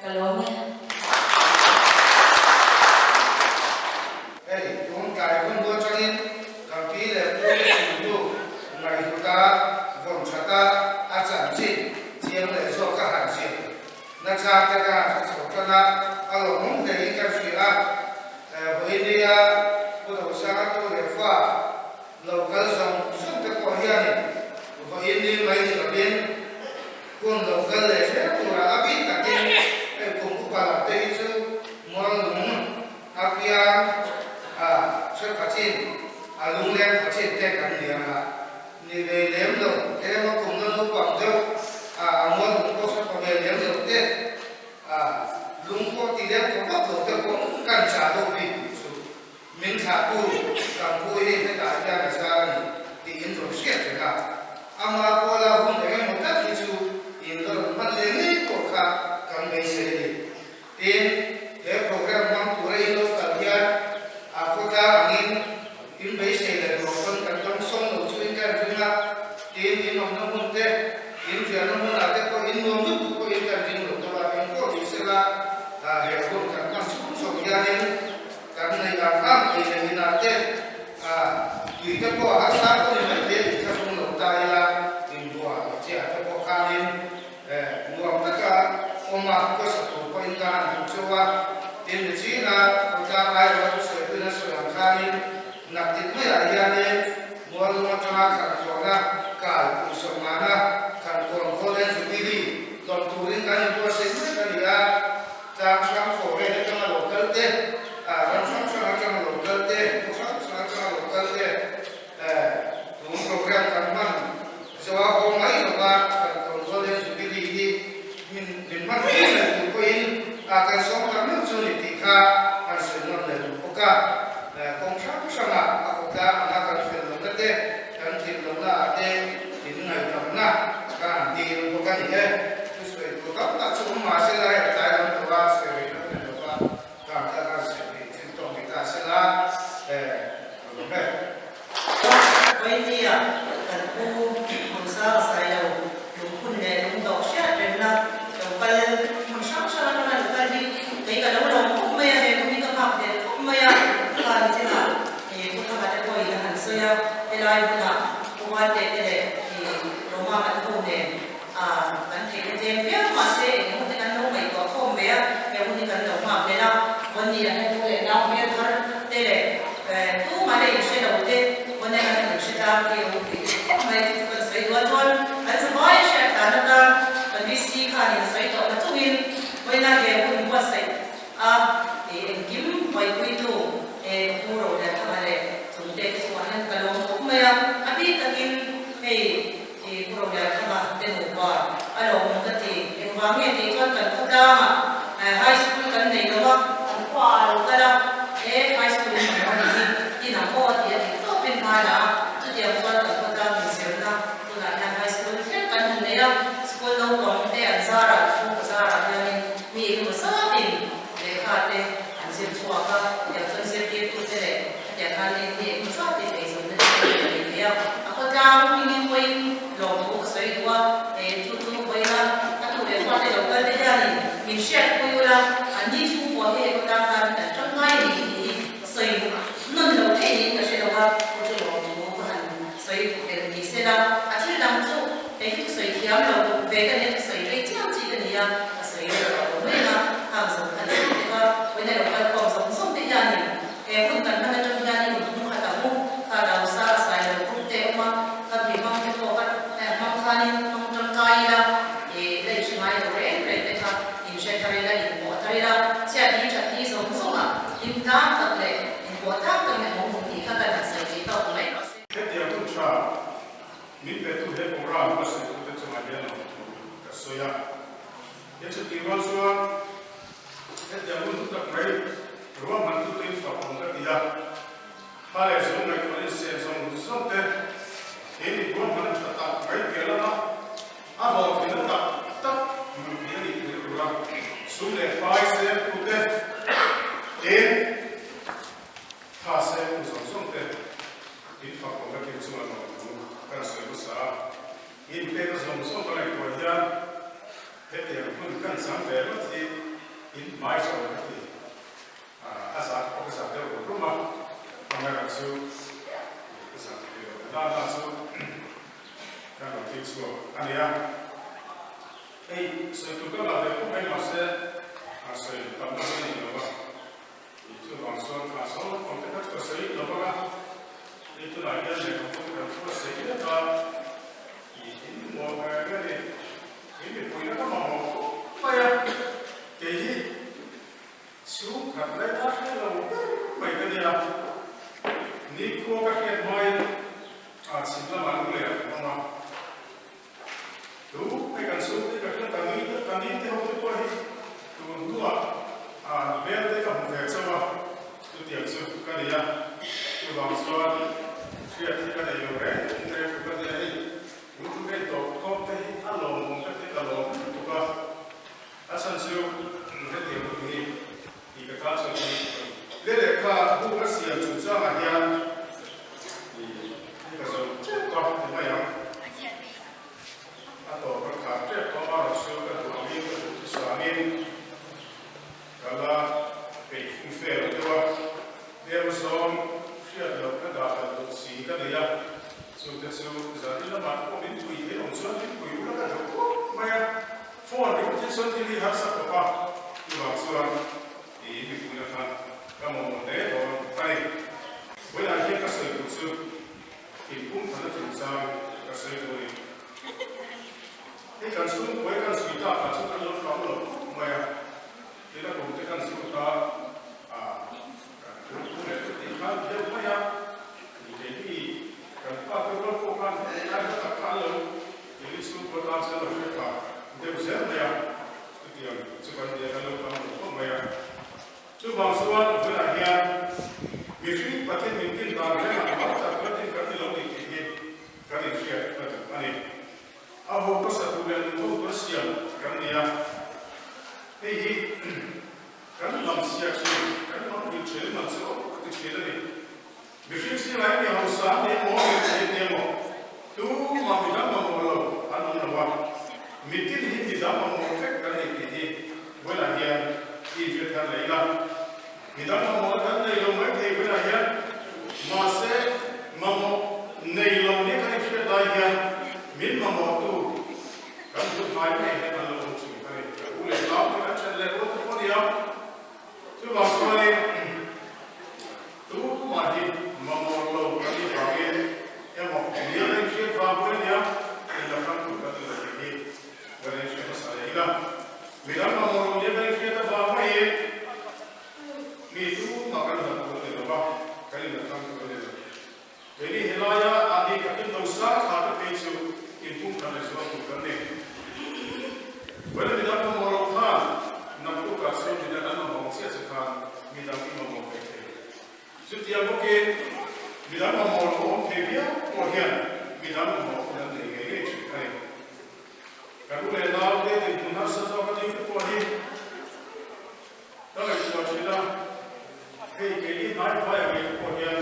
Ka lawm e. Hei, tun tlai hun hnu atangin kan pi leh pu te chhungtu ngaihhluta vawn thata a chanchin chiang leh zawk ka han zir nasa te ka han hre chho tan a, a lawmawm hlein ka hria a. Vawinia Pu Dosanga tu leh fa lo kal zawng zawng te pawh hianin vawiin ni mai ni lovin. Hun lo kal leh zel turah a bik takin hei kum upa lam te hi chu Muallung a piang a hre pha chin, a lungleng pha chin te kan ni ang a, ni ve lem lo tlem a kum na naupang deuh a a Muallung pawh hre pha ve lem lo te a lung pawh ti lem pha vak lo te pawh kan chah deuh bik tih chu Min thlahtu kan pu hi hetah hian a zar a ni tih in rawn hriat reng a, ama pawla hun eng emaw tak hi chu in la rawn hman leh ngei pawh kha kan beisei a ni. Tin, he program hmang tura in lo kal hian a khawtlang angin in beisei leh duh pawn kan dawng sawng lo chu in kan ring a, tin in awmna hmun te, in riahna hmunah te pawh in nuam lutuk pawh in kan ring lo deuh a, engpawh ni sela he hun kan hman chhung zawng hianin Kan neih ang ang ei leh inah te a tui te pawh a harsa pawh ni mai thei a ni thlahrung lo ta ila inbual chiah te pawh khanin nuam taka awm a pawisa tur pawhin ka han hmu cheu a, tin ni china khawtlang aiawha thusawipuiin a sawi ang khanin naktit maiah hianin Muallung atanga khankhawhna kai kum sawmngana khankawn Golden Jubilee lawm turin kan inbuatsaih mek a ni a. Tlang hrang foreign atanga lo kal te, ram hrang hrang atanga lo kal te, khaw hrang hrang atanga lo kal te, tun program kan hman zoa haw mai lova kan kawn Golden Jubilee hi min min hman tir leh tur pawhin kan sawm tak meuh chu ni tih kha kan sawi nawn leh duh bawk a. Kawng hrang hrangah a khawtlang anga kan fel lohna te, kan tlin lohna ah te min ngaihdamna ka han dil bawk a ni e. Thusawi tur tam tak chu awm mahse lai a tlai lam tawh a, sawi rih lo leh lova kar kha khan sawi rih thil tawk ni ta sela ka lawm e. Vawinia kan pu Hmunsanga Sailo lungphun leh lungdawh hriat remna lo kal hmun hrang hrang atanga lo kal hi kei ka lo lawm khawp mai a, he hun hi ka nghak hlel khawp mai a, kha ni chinah Pu Thanga te pawhin a han sawi a, helai hmunah Pu Vante te leh Roma kan ho nen A, kan theihna tlem viau mahse eng emaw te kan lo ngaihtuah khawm ve a, he hun hi kan lo nghak leh a, Vawnni a hnu leh nau hmel thar te leh tumah la inhre lo te Vawnni kan han inhre tlang hi a ropui duh khawp mai chu chu kan sawi duh a, chuan kan zavai a hriat dan atan kan VC khanin a sawi tawh na chungin vawiina he hun buatsaih a engkim buaipuitu he ka pu ro leh thanga leh chungte te chungah hian ka lawm khawp mai a, a bik takin hei I pu Rolianthanga te nupa a lawmawm ka ti. Engvang nge tih chuan kan khawtlangah high school kan nei lo a, kan khuaah a lo kal a, he high school in awm a nih hi, tin ang aw a ti a tih tawpin hmai la a, chutiang chuan kan khawtlang inzirna tunah hian high school thleng kan han nei a, school naupang te an zarah chhungkaw zarah hianin mi engemaw zatin lehkha te an zir chhuak a, tiang chuan zirtirtute leh Hetiang khan eng hi engemaw zat tih eizawnna te pawh ka nei thei a, a khawtlang hmingin pawhin lawmthu ka sawi duh a, he chu chu vawiina a tu leh fate lo kal te hianin min hriatpui ula, anni chhungkua hi he khawtlang tan kan tangkai a ni tih hi sawi nawn lo theih niin ka hre lo a, chu chu lawmthu ka han sawi duh tel ni sela, a thil dang chu kei hi thusawi thiam lo ve ka nia, thusawi rei chiam chi ka ni a, ka sawi reuh tawh lo mai ang a, khang zawng kha ni vek a, vawiina lo kal khawm zawng zawng te hianin He hun kan hman atang hianin in hmung khat ang u, kha Dausa a sai lo group te awm a, kha mi hmang te pawh kha hmang khanin hmang tangkai ila, ih la inhre ngai lo reng reng te kha inhre thar ila, inpawh thar ila, chhiat hi that hi zawng zawng ah hlim tlang tak leh inpawh tlang tak in a awm tih kha kan han sawi thei tawk mai rawh se. Hetiang hun tha min petu he program ka sawitu te chungah hian lawmthu ka sawi a. He chutih rual chuan hetiang hun tak mai ruahmantu te in fak awm ka ti a, tha leh zawng ngaihtuahna in siam zawng zawng te he in ruahman a tha tak mai piah lama a hlawhtlinna tak tak hmuh theih a nih theih tura sum leh pai siamtu te in tha siamtu zawng zawng te in fak awm ka tih chuan lawmthu kan sawi hmasa a. Inpekna zawng zawng ka ngaihtuah hian hetiang hun kan chang ve vat hi in hmai zawng ka ti. A zah pawh ka zah deuh rum rum a, amaherawh chu ka zah thei lo. Na na chu kan rawn thil chhuak a nia. Hei sawi tur ka ngah ve khawp mai mahse sawi tam nasa a ni lo va. Chuvang chuan thla sawn awm te kha chu ka sawi lo vang a, hei tunah hian lehkhabu te kan thu a sawi mek a, in maw nge nge ni, in mi mai a, kei hi chhungkhat laina hre lo ber mai ka nia. Nikhua ka hriat hmain chhim lamah lunglei ah ka awm a. Tu hei kan chhungte ka hriat ka nui ka ni te ho te pawh hi tun hnuah an hmel te ka hmu ve chauh a, chutiang chu ka ni a, chuvang chuan hriat hi ka nei lo reng reng thu ka nia hei tun thu hei tawp khawp te hi a lawmawm ka ti ka lawm lutuk a, a chhan chu hetiang hun hi tih ka tan chuan hi le lehkha bu ka siam chungchangah hian ih ka zo tep a ti mai ang. A tawp ka khar tep a, amarawh chu ka duh angin ka duh thusangin ka la peih fum fe lo deuh a, tlem zawng hriat loh ka dah belh duh si ka nei a, chute chu zanin lamah pawh min pui thei awm chuan min pui ula ka duh khawp mai a, phone ringawt hi chuan thil hi harsa khawp a, chuvang chuan tiin mipuina kha ka mamawh hle dawn a ni. Vawiinah hian ka sawi tur chu. Inpum thana chungchang ka sawi tur a ni. Hei kan chhungkuai kan chhui tak ah chu kan lo tam lo khawp mai a, tin a kum te kan chhut a, ah kan chhungku leh chu tih khan deuh mai a, ni keini kan pa te rual pawh khan heti lai hla tak kha an lo keini chhungkua tan chuan lo hre pha deuh zel mai a, chutiang chu kan nia kan lo tam lo khawp mai a. Chuvang chuan vawilah hian mihring Pathian min tin dan rengah mal tak kan tin kan ni lo ni tih hi kan inhriat ka duh a ni. A ho hmasa tur leh nung ho tur siam kan ni a, hei hi kan lam chhia thin, kan lam hil thin man chu ka ti thin a ni. Mihring zingah hi mi hausa an ni emaw, mi rethei an ni emaw, tumah midang mamawh lo an awm lo a, mitin hi midang mamawh vek kan ni tih hi vawilah hian i inhriat thar leh ila. Midang mamawh kan nei lo mai thei vawilah hian, mahse mamawh nei lo nia kan inhriat lai hian min mamawhtu kan hmu hnai mai hian an lo awm thin a ni. Ka u leh nau te kan then leh rual te pawh a ni a, chuvang chuanin, Tumah hi mamawh lo kan nih vangin emaw hnial a inhriat vang pawh a nia, in la hrang tur kan ni lo tih hi kan inhre hmasa leh ila. Midang mamawh lo nia kan inhriat avang maiin mi tumah kan hlat tur a ni lo va, kan in la hrang tur a ni lo. Keini helaia a ni takin lo sa thla te phei chu inpumkhat leh zual tur kan ni. Vawiin midang mamawh loh khan naktukah chuan midang an mamawh ang chiah che khan midang i mamawh ve thei. Chutiang bawkin midang mamawh loh awm thei viau pawh hian midang mamawh hun an nei ngei ngei thin a ni. Kan u leh nau te dinhmun harsa zawk a ding te pawh hi Ka ngaihtuah thin a, hei keini hnai hmai ang ngei pawh hian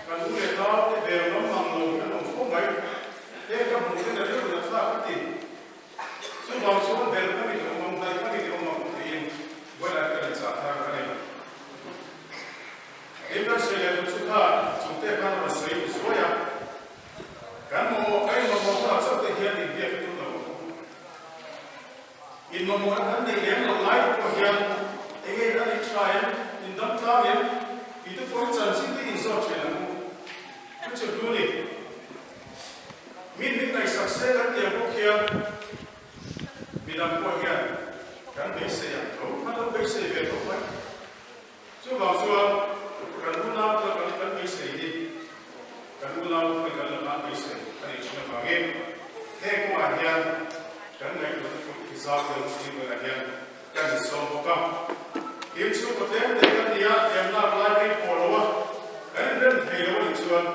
kan u leh nau te bel lam mang lo hi an awm fo mai. Heng ka hmuh ten a rilru na thlak ka ti. Chuvang chuan bel ka mit awm ang, hnai ka mit awm ang tiin vawilah ka inchah thar a ni. Tin kan sawi leh duh chu kha chungte khan a rawn sawi zuai a, kan mamawh ka inmamawh hunah chauh te hian inbiak tum lo ang. In mamawhna kan neih lem loh lai pawh hian eng nge kan in tha em, in dam tlang em tih te pawh hi chanchin te inzawt thin ang u. Chu chu hlu ni. Min min ngaihsak se kan tiang bawk hian midang pawh hian kan beisei ang tho khan lo beisei ve tawh mai. Chuvang chuan kan unau te kan kan beisei hi kan unau te kan la tan beisei a nih thin avangin heng kawngah hian kan ngaihtuahna kut hi zau deuh tih bulah hian kan insawm bawk a. Tin chhungkaw tlem te kan ni a, tlem lak lai kan inpawh lo a, kan inrem thei lo a nih chuan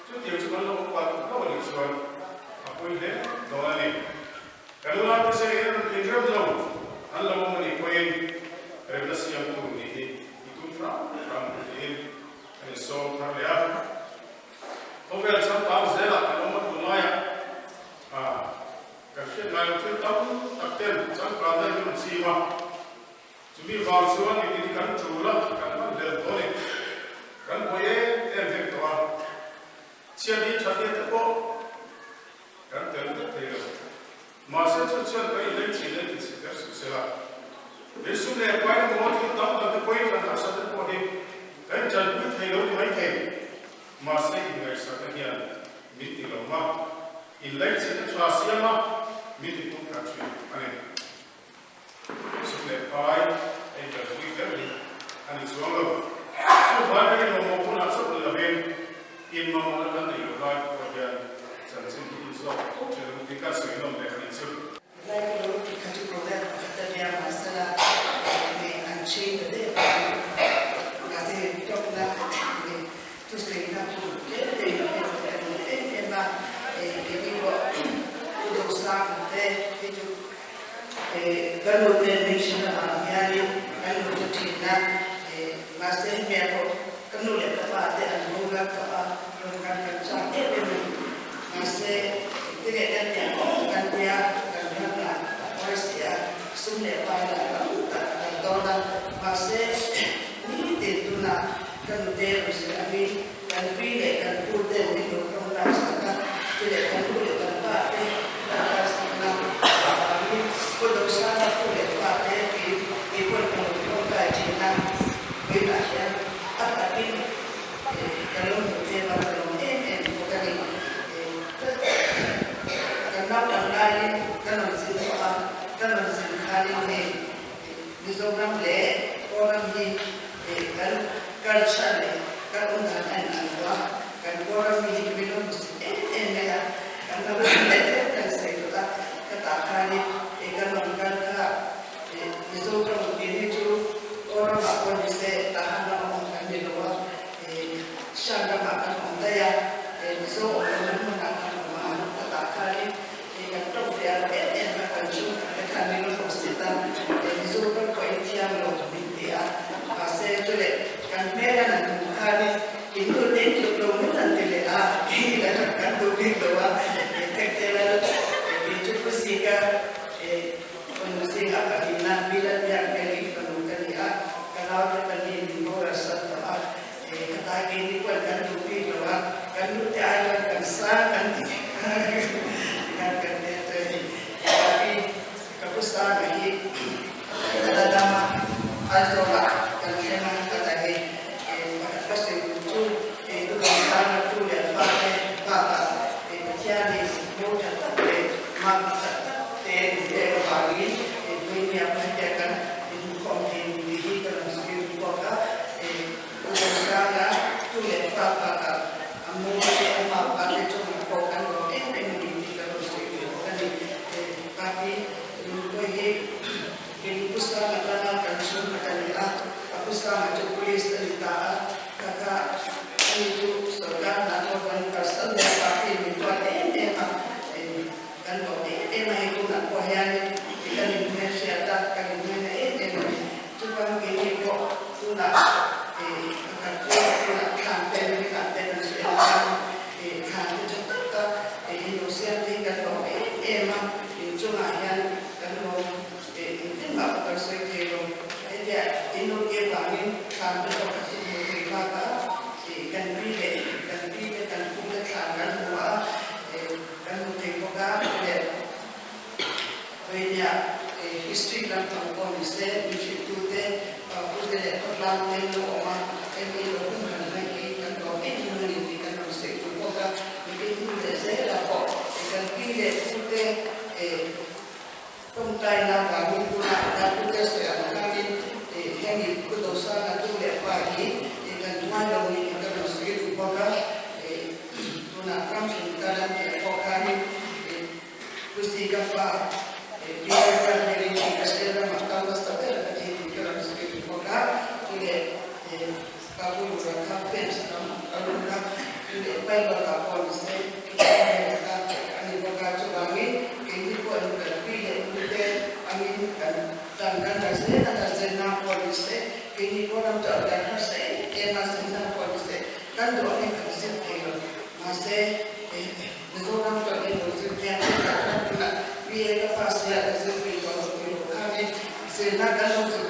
chutiang chu kan lo awm palh lo a nih chuan a pawi hle dawn a ni. Kan unau te che hian inrem lo an lo awm a nih pawhin remna siamtu nih hi i tum hram hram tiin kan insawm thar leh a. Khawvel changkang zelah kan awm a tun laiah kan hriat ngai lo thil tam tak ten changkanna hi an chim a. Chumi vang chuan mitin kan tul a, kan hman hlel tawh a ni. Kan buai em em vek tawh a. Chhiat hi tha hliah te pawh Kan tel vek thei lo. Mahse chu chuan kan inlei thin a ti chhe kher suh sela. He sum leh pai emaw thil tam tam te pawhin kan harsa te pawh hi kan tanpui thei lo ni mai thei. Mahse inngaihsakna hian min ti lo ma, inlei chhe te tha siam a min ti pum khat thin a ni. mamawhna kan neih loh lai pawh hian chanchin hi inzawk fo thin ang tih ka sawi nawm leh a nih chu. Lai ka lo ti kha chu program pakhat a nia mahsela enge an chhin ta deuh a mahse tawkna enge thusawiina hun tlem te in hriat ka duh em em a keini pawh Pu Dosang te hi chu ka nu ten min hrilh avang hianin kan lo hre thin a mahse hemi ah pawh ka nu leh ka pa te an boral tawh a rawn kan kan chak em em a ni. Mahse, tinge kan tiang awm kan tia kan ram lah a pawi si a, sum leh pai lah tam tak a kal dawn a. Mahse, nitin tunah ka nute rawn sawi angin kan pi leh kan pu ten min lo tawng lai sak a, chu leh kan nu leh kan pa te tawng lai sakna avangin Pu Dosana pu leh fa te tiin kei pawhin ka lo tawng kai thin a, vawiinah hian a takin Ka lo hmu tlem a, ka lawm em em bawk a ni. Kan naupang laiin ka rawn zin tawh a, ka rawn zin khanin hei Mizoram leh Kawlram hi kan culture leh kan awm dan a inang lo a, kan Kawlram mi hi min lo hmusit em em mai a, kan naupang leh tlem kan sawi tawh a, ka tah khanin kan rawn kal kha Mizoram tih hi chu Kawlramah pawh ni se Tahan rama awm kan ni lo a, Shan ramah kan awm daih a, Mizo awm lohna hmunah kan awm a, ka tah khanin kan tawng ve ang em em a, kan chhungkhat te khan min rawn hmusit a, Mizoram pawh in thiam lo min ti a, mahse chuleh kan hmel an han hmuh khanin in nu te in tluk lo min han ti leh a, kei la kan duh bik lo a, Thekthela kei chu Pu Zika Fanu zingah pahnihna Milan biak Mary fanu ka ni a, ka naute pahnih min boral san tawh a, ka tai keini pawhin kan duh bik lo a, kan nute ai chuan kan sang kan ti kan kan te chu a ni. Tapi ka pu Sanga hi ka la dam a, Aizawlah kan thleng a, ka ta hei pakhat ka sawi duh chu Nupui Sanga tu leh fate bakah Pathianin mo tha tak leh mak tha tak te min pek avangin Vawinia Paite kan inhmukhawm thei ni tih hi ka rawn sawi duh bawk a. Pu Dosanga tu leh fa bakah a mo te a mapa te chungah pawh kan lawm em em a ni tih ka rawn sawi duh bawk a ni. Papi Lungkawi hi kei Pu Sanga tana kan chhungkhat a ni a, a Pu Sanga chu Police a ni ta a, Kaka, ani chu sorkar hna thawk kan kalsan leh a party min tuar em em a, kan lawm em em a hei tunah pawh hianin ti kan inhmel hriat a, kan inhmel na em em a ni. Chuan keini pawh tunah pakhat chu tunah thlan te ringah te kan sawi ang khan thlan te tha taka in lo siam te hi kan lawm em em a, inchungah hian kan lawm Engtin mah ka kal sawi thei lo. Hetia in lo tir vangin thlan te pawh ka chhuk hmu thei bak a, kan pi leh kan pi te kan pu te thlan kan hmu a, kan hmu thei bawk a leh vawinia history lampang pawh ni se min hrilhtu te pu te leh khawtlang te an lo awm a, hemi lo hun han hnaih hi kan lawm em em a ni tih kan rawn sawi duh bawk a, mitin hun leh zelah pawh kan pi leh pu te Tawngtaina vangin tunah kan pute sawi ang khanin hemi Pu Dosanga tu leh fa hi kan hmai lo niin ka rawn sawi duh bawk a, tunah ram hlim ka lam tih pawh khanin Pu Zika fa Pi Lalruatmeli hi ka state ramah kal nasa ber a ni tih ka rawn sawi duh bawk a, chu leh ka pu Lura kha fans ram ka lut a, chu leh Pilot ah pawh ni se Pu Lalruatmela kha a ni bawk a, chuvangin Keini pawh in kan pi leh pu te angin kan tan kan la zel a, kan zirna pawh ni se, keini pawh ram chu a kan harsa em em a, zirna pawh ni se, kan duh angin kan zir thei lo. Mahse, Mizoram chuan in lo zir thiam vek a, chuan tunah BA ka pass sia ka zir pui tawh lo tih loh khanin zirna kan lo zir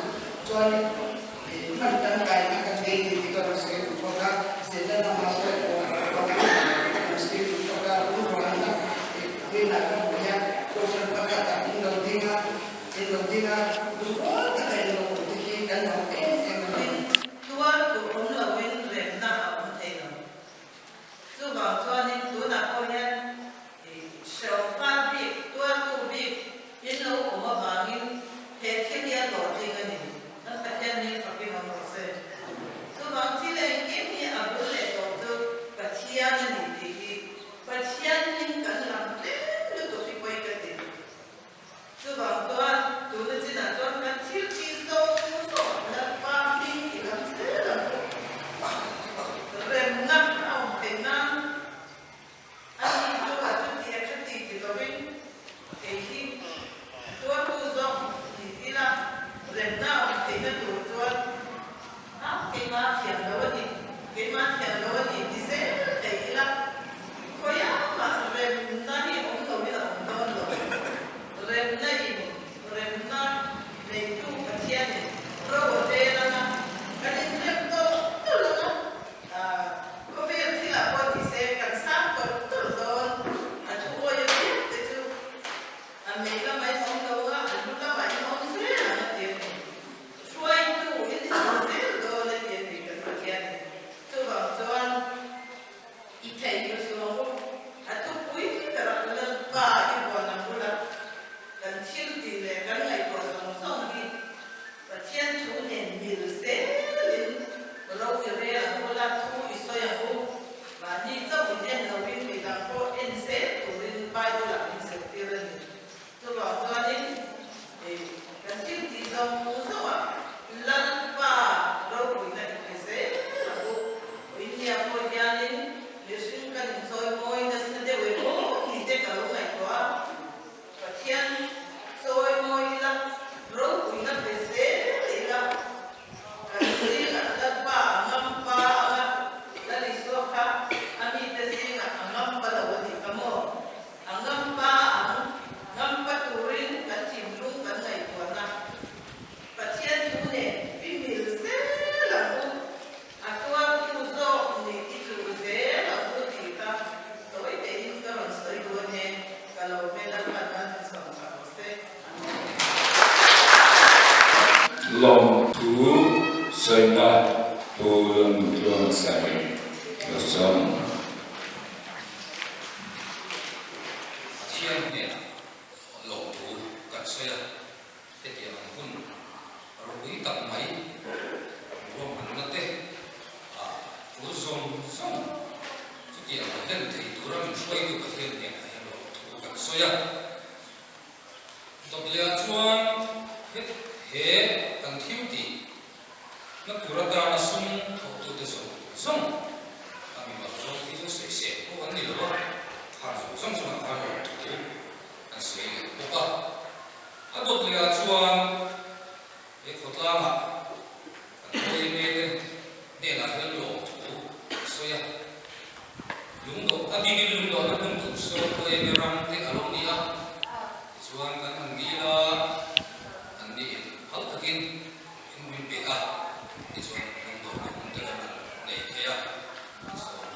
chuanin hman tangkaina kan nei ni tih ka rawn sawi duh bawk a, zirna lamah pawh rawn sawi duh bawk a, ruhrualna Rinah ka hmuh hian Kohhran pakhatah in lo ding a, in lo ding a, lungrual taka in lo awm te hi kan lawm em em a ni. Tuar tur awm loin remna a awm thei lo. Chuvang chuanin tunah pawh hian hrehawm fal bik, tuartu bik in lo awm avangin he thil hi a hlawhtling a ni. Kan Pathian hming fakin awm rawh se. Chuvang thil engkim hi a bul leh tawh chu Pathian. lama in awm lo a, an lu lamah in awm zel ang a ti a ni. Hruaitu in i chho zel dawn a ti a ni kan Pathian in. Chuvang chuan i theihnghilh suang u, a thupui berah Lalpa i vuan ang ula, kan thil tih leh kan ngaihtuah zawng zawng hi Pathian thu nen mil zelin ro i rel ang ula, thu i sawi ang u. Mahni chauh in en loin midang pawh en zel turin Bible-ah min zirtir a ni. Chuvang chuanin kan thil tih zawng zawngah Lalpa ropuina i pe zel ang u. India pawh hianin mihring kan inchawimawi nasa deuh emaw tih te ka lo ngaihtuah a. Pathian chawimawi ila, ropuina pe zel ila, kan zingah Lalpa a ngampa anga Lal Isua kha a mite zingah a ngampa lo a nih kha maw? A ngampa ang ngampa turin kan thinlung kan ngaihtuahna Pathian thu nen i mil zel ang u, a tuartu zawk nih i chuh zel ang u tih kha tawi tein ka rawn sawi dawn e, ka lo ve Lalpan an min sawm tha rawh se. Lawmthu sawina Pu Lalnuntluanga Sailo lo sawm ang. Pathian hnenah lawmthu kan sawi a, hetiang ang hun ropui tak mai ruahmanna te ah tul zawng zawng chutiang a hlen thei tura min hruaitu Pathian hnenah hian lawmthu kan sawi a. Dawtleah chuan het he kan thil tih na tur atana sum thawhtute zawng zawng a mimal zawng hi chu sawisel pawh an ni lo a, khan zawng zawng chungah khan lawmthu an sawi leh bawk a. A dawtleah chuan he khawtlangah kan yma te hnenah hian lawmthu an sawi a, lungdawh a bikin lungdawhna hmun tur sawn yma ram te a lo ni a, tichuan kan han dil a, an niin phal takin in min pe a, tichuan lungdawhna hmun te kan han nei thei a, sawn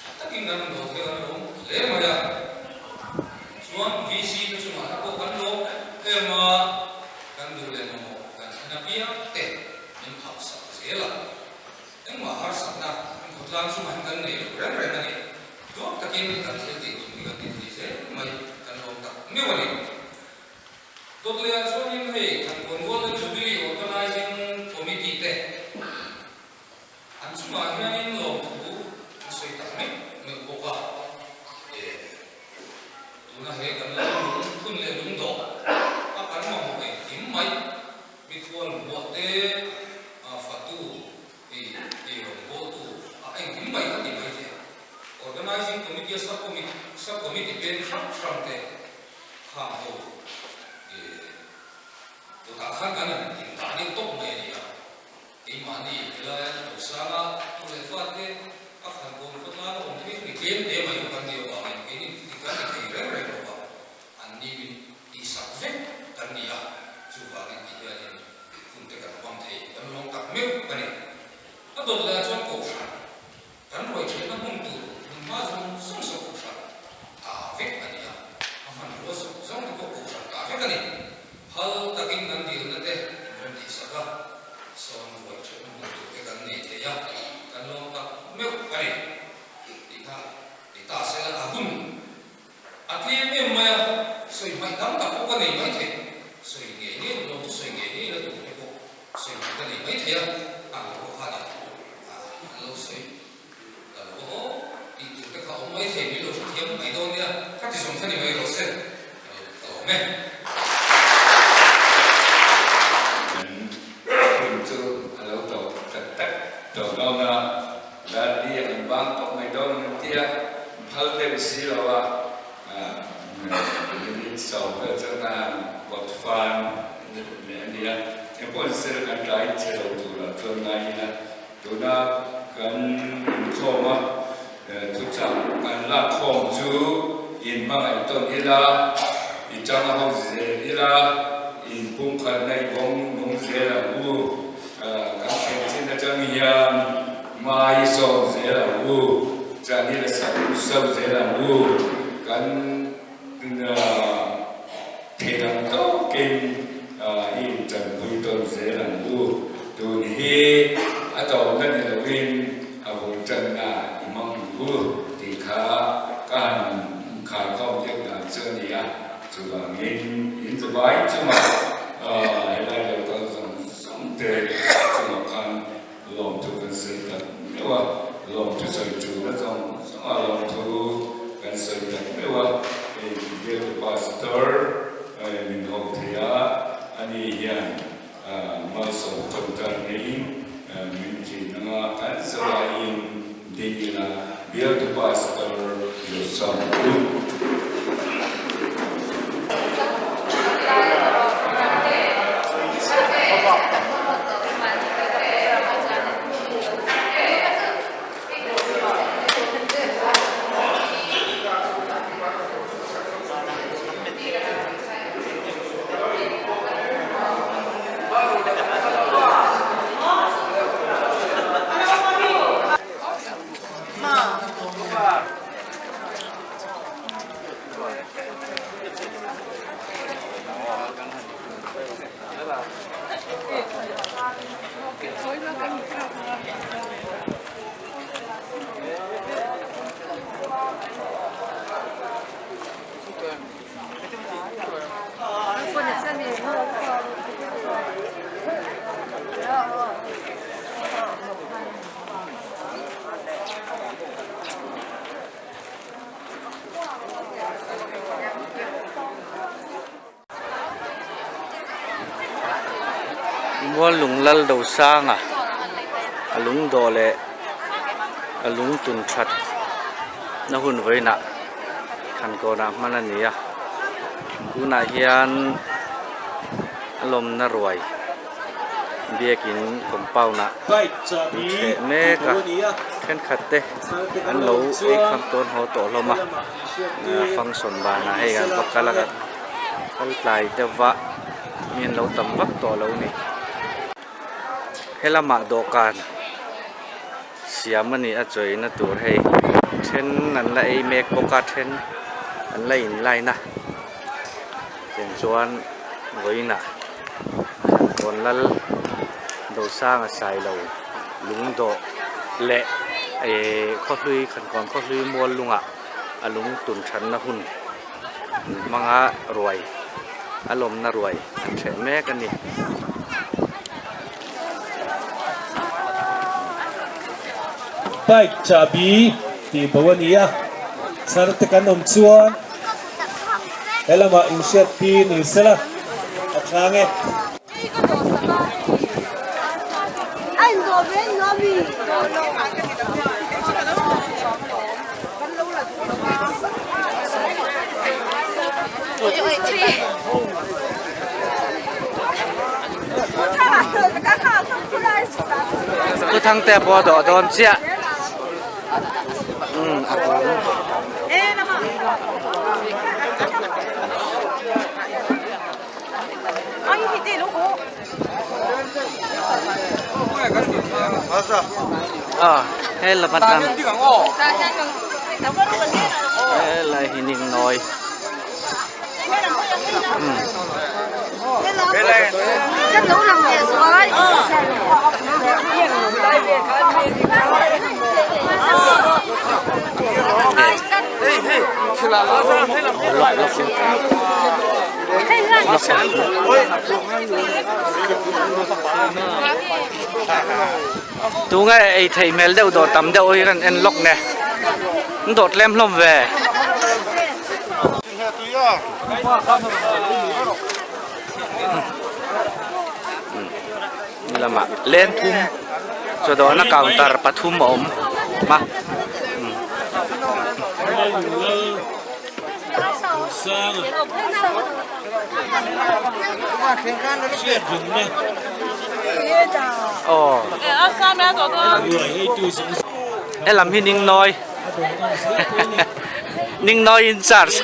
tha takin kan han dawh thei a, kan lawm hle mai a, chuan VC te chungah te pawh kan lawm em em a, kan duh leh mamawh kan thlen apiang te min phak sak zel a, engmah harsatna kan khawtlang chungah hian kan nei lo reng reng a ni, duak takin kan thil tih tum hi kan ti thei zel mai, kan lawm tak meuh a ni. Dawtleah chuanin hei Thankawn Golden Jubilee Organising Committee te an chungah hianin lawmthu an sawi tak meuh meuh bawk a, eh tuna he kan lo lung phun leh lung dawh a kan mamawh engkim mai mikhual hmuah te fatu hei ei rawngbawltu a engkim mai kha ti mai thei a, Organising Committee a sub committee peng hrang hrang te Khang ho i kutah khan kan in indah deuh tawp mai a ni a, keimahni helaia lo sanga tu leh fate a khan kawn khawtlai a awm thei mi tlem te mai kha kan nih avangin keini ti kan ti thei reng reng lo va, an ni min tihsak vek kan ni a, chuvangin ti hianin hun te kan hmang thei kan lawm tak meuh a ni. A dawt leh ah chuan kohhran Kan ruai theihna hmun tur hmunhma zawng zawng saw kohhran ta vek a ni a, a hmanrua zawng zawng te pawh kohhran ta vek a ni. Phal takin kan dilna te inrem tih sak a, sawn ruai theihna hmun tur te kan nei thei a, kan lawm tak meuh a ni tih kha ni ta sela a hun a tlem em mai a, sawi hmaih tam tak pawh ka nei mai thei, sawi ngei ngei lawm chu sawi ngei ngei la tur te pawh sawi hmaih ka nei mai thei a, ang te pawh kha ni an lo sawi ka lo aw tih tur te kha awm mai thei min lo hrethiam mai dawn nia, ka ti zawng kha ni mai rawh se, ka lo ka lawm e. Kan hun chu a lo tawp tak tak tawh dawn a. Darli an bang tawp mai dawn an ti a, phal deuh si lo a, minute 10 vel chuan a han pawt fan leh a nia. Engpawh ni sela kan tlai che lo turah chuan ngai ila, tuna kan inkhawm a, thuchah kan lak khawm chu in hmangaih tawn ila, i chang a ho zel ila, in pumkhatna i vawng nung zel ang u. Kan thlen chin atang hian mai sawm zel ang u, chani la sak sau zel ang u, kan. Theih ang tawkin i intanpui tawn zel ang u. Tun hi a tawpna ni loin a bul tanna i hmang ang u tih kha ka han khaikhawm deuh dan chu a ni a. Chuvangin in zavai chungah helai lo kal zawng zawng te chungah khan lawmthu kan sawi tak meuh a, lawmthu sawi tul a zawng zawng a lawmthu kan sawi tak meuh a, hei bialtu pastor min ho thei a, ani hian malsawm tawngtai ngeiin min thin anga kan zavaiin ding ila bialtu pastor lo sawm u. Muallung lal do sanga a lung dawh leh a lung tun that na hun vawiinah Khankawnah hman a ni a tunah hian a lawmna ruai biakin compound ah an thleh mek a thenkhat te an lo ei kham tawn haw tawh hlawm a function banah hei an va kal a kal tlai deuh va mi an lo tam vak tawh lo ni helamah dawhkan siam a ni a chawina tur hei then an la ei mek bawk a then an la in line a tiang chuan vawiinah kawn lal dawhsanga sailo lungdawh leh ehh khawhlui khankawn khawhlui mual lungah a lung tun thatna hun an hmanga ruai a lawmna ruai an hreh mek a ni. Bike chahbi tih bo a ni a, chhar te kan awm chuan he lamah inhriat pi ni sela a tlang e. Pu Thangtea pawh a dawh dawn chiah umm a bul. Aw he lam atang helai hi ning nawi Tunge ei theih hmel deuh dawr tam deuh hi kan en lawk nge an dawr tlem hlawm ve. Lamah leng thum chaw dawhna counter pathum a awm a. Aw helam hi Ningnawi Ningnawi in charge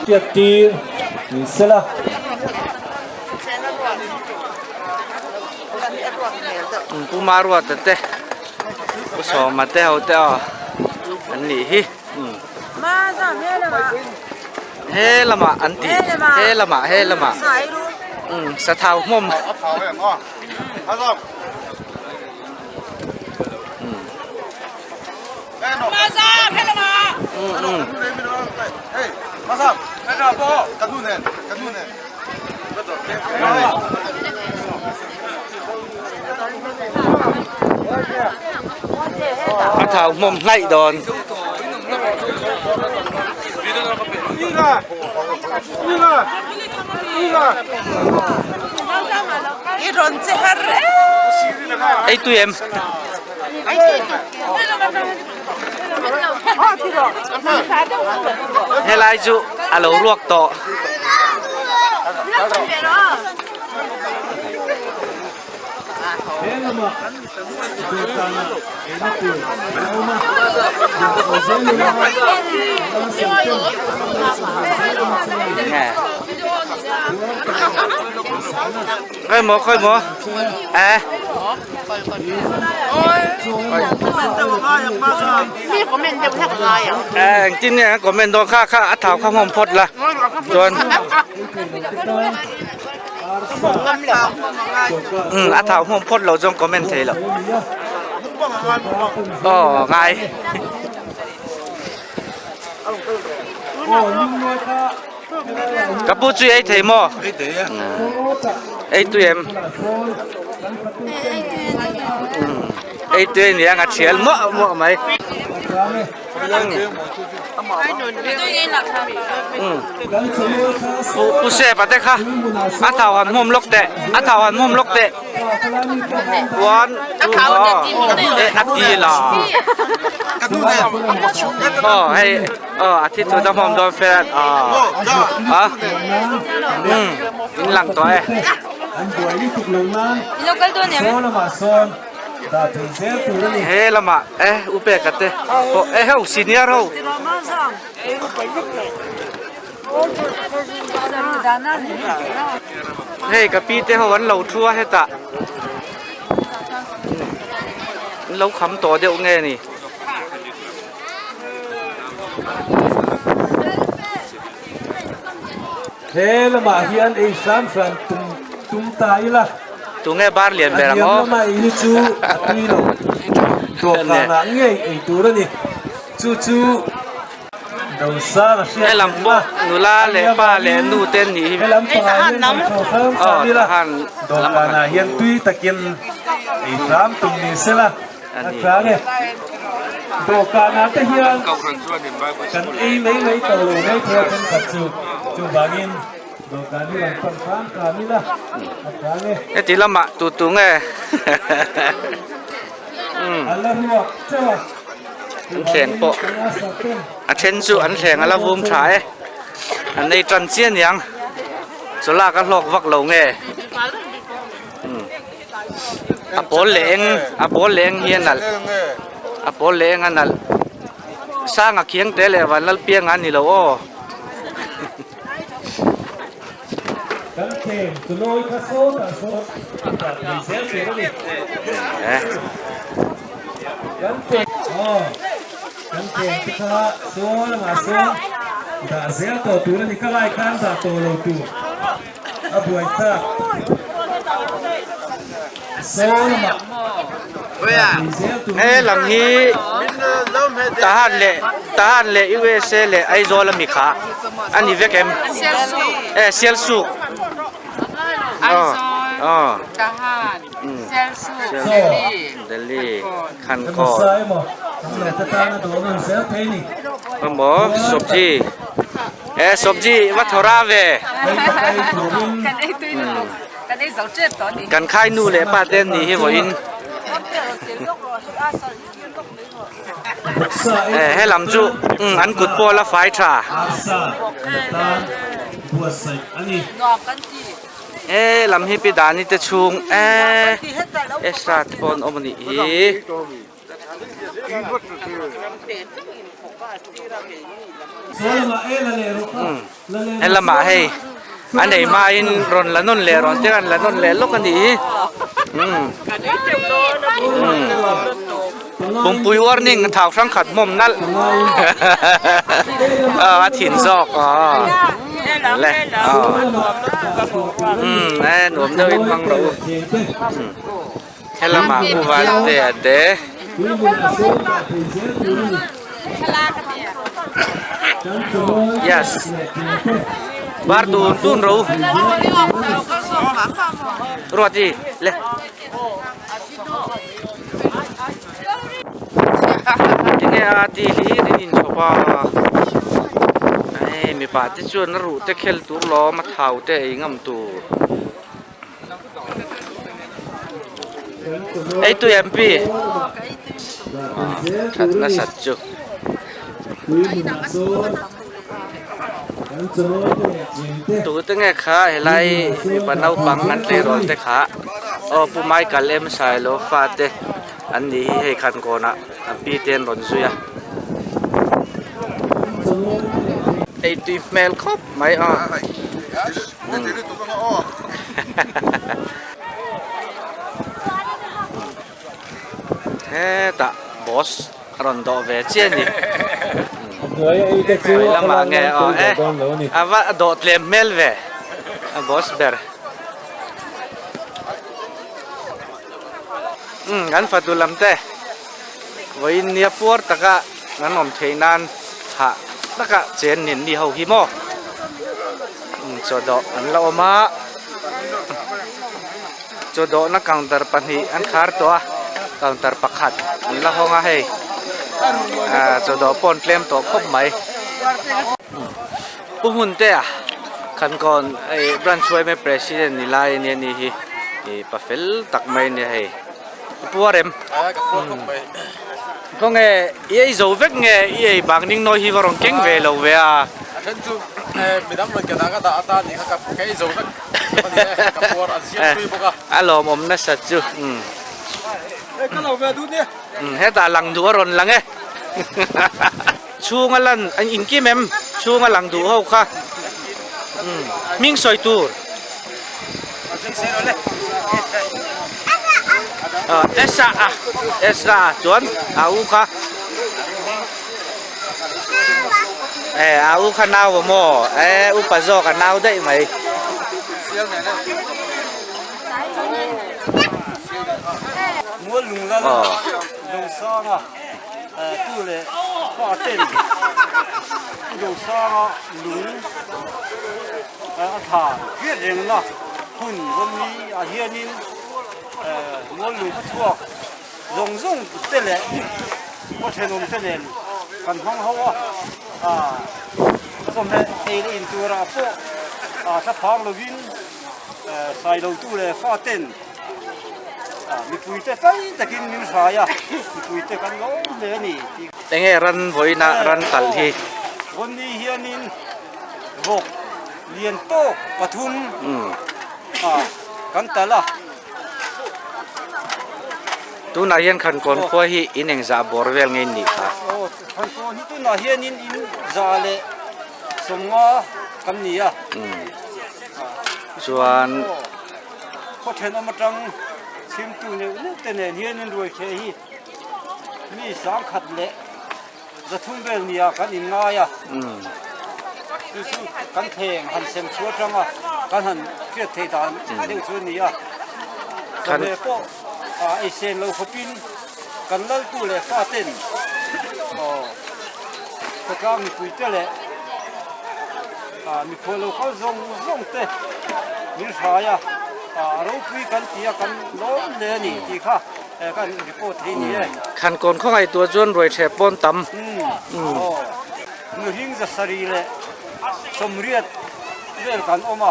Hriattir ni sela. Pu Maruata te Pu Sawma te ho te aw an nih hi he lamah an ti he lamah he lamah sathau hmawm. A thau hmawm hlaih dawn. Ei tui em? Helai chu a lo ruak tawh. Khoi maw khoi maw eh eh engtin nge an comment dawn kha kha a thau kha hmawm phawt la chuan um a thau hmawm phawt lo chuan comment thei lo aw ngai. Ka pu chu ei thei maw? Ei tui em? Ei tui ania a thial muah muah mai. Pu Sep a te kha a thau han hmawm lawk teh a thau han hmawm lawk teh. One, two, eh a ti la. Aw hei aw a thi chu ta hmawm dawn fel a um in lang tawh e. He lamah e u peka te pawh e ho senior ho. Hei ka pi te ho an lo thu a hetah an lo kham tawh deuh nge ni. He lamah hian ei hram hram tum tum ta ila. Tunge bar lian ber ang aw. A hniam lama ei hi chu a tui lo. Dawhkanah ngei ei tur a ni. Chu chu. He lam pawh nula leh pa leh nu te an nih hi. Aw tahan lam ah hian tui takin ei hram tum ni sela a tha nge. Dawhkanah te hian kan ei mai mai tawh lo mai thei a thenkhat chu chuvangin dawhkan hi rawn pan hram hram ila a tha nge. Heti lamah tu tu nge. A la ruak teuh a. An thleng pawh a then chu an thleng a la vum tha e an nei tan chiah aniang chaw lak a hlawk vak lo nge a pawl leh eng a pawl leh eng hi a nalh a pawl leh eng a nalh sanga khiang te leh vanlalpianga a ni lo aw. Kan thleng chu lawi kha sawtah sawn dah thei zel tur a ni. Kan thleng aw kan thleng te kha saw lamah sawn dah zel tawh tur a ni. Ka lai khan dah tawh lo tur a buai thlak. Saw lamah dah thei zel tur a ni. He lam hi Tahan leh Tahan leh USA leh Aizawl ami kha. A ni vek em? Eh Sialsuk. Aizawl, Tahan, Sialsuk, Delhi, Delhi, Khankawn. Emaw Sobji. Eh Sobji va thaw ra ve. Kan khai nu leh pa te an nih hi vawiin. Eh he lam chu umm an kut pawh la fai tha. He lam hi pi dani te chhung eh extra te pawh an awm a nih hi. Umm he lamah hei a nei hmain rawn la nawn leh rawn te an la nawn leh lawk a nih hi. Pumpui warning thau hrang khat hmawm nalh a thin zawk le e nuam deuh in hmang rawh u helamah u Valtea te yes bar tun tun rawh u Ruati le. Tinge a tih hi an inchhawp a hei mipa te chuan a ruh te khel tur lawm a thau te ei ngam tur ei tui em pi that nasat chu. Tute nge kha helai mipa naupang an tleirawl te kha aw Pu Michael M Sailo fa te an nih hi hei khan kawnah an pi te an rawn zui a ei tui hmel khawp mai a hetah boss. A rawn dawh ve chiah a ni. Khawi lamah nge aw e a va dawh tlem hmel ve a boss ber. Umm kan fatu lam te vawiin nia puar taka kan awm theih nan hah taka chen nen mi ho hi maw umm chaw dawh an la awm a Chaw dawhna counter pahnih an khar tawh a counter pakhat an la hawng a hei ah chaw dawh pawh an tlem tawh khawp mai pu hmun te a khankawn ih branch yma president ni lai a nia ni hi ih pa fel tak mai a nia hei pu a rem khawnge i ei zo vek nge i ei bang ning nawi hi va rawn keng ve lo ve a. A then chu midang rawn ken ah ka dah atan nih kha ka ei zo vek. A lawmawm nasa chu hetah lang duh a rawn lang e chhunga lan an inkim em chhunga lang duh ho kha hming sawi tur Esa a Esa a chuan a u kha. E a u kha nau a maw e upa zawk a nau daih mai. Mual lung lal Dosanga tu leh pa ten Dosanga lung a tha hriat rengna hun rawmi ah hianin mual lung kha chhuak. Zawng zawng te leh khaw thenawm te nen kan hmang ho a, aah chawhmeh ei leh in turah pawh aah thla phang lovin sai lo tu leh fa ten mipui te tlai takin min hrai a, mipui te kan lawm hle a ni tih. Enge ran vawiina ran kal hi? Vawnni hianin vawk lian tawk pathum aah kan talh a. Tunah hian Khankawn khua hi in engzah bawr vel nge in nih kha? Aw, Khankawn hi tunah hian in in za leh sawmnga kan ni a. Chuan khaw thenawm atang chhimtu neuh neuh te nen hian in ruai kheh hi mi sangkhat leh Zathum vel nia kan inngai a, chu chu kan thleng han sem chhuah atanga kan han hriat theih dan deuh chu a ni a. Chawhmeh pawh ei sen lo khawpin kan laltu leh faten khawtlang mipuite leh mikhual lo kal zawng zawng te min hrai a, a ropui kan ti a, kan lawm hle a ni tih kha. Khankawn khaw ngaihtuah chuan ruai ṭheh pawn tam. Mihring zasarih leh sawmriat vel kan awm a,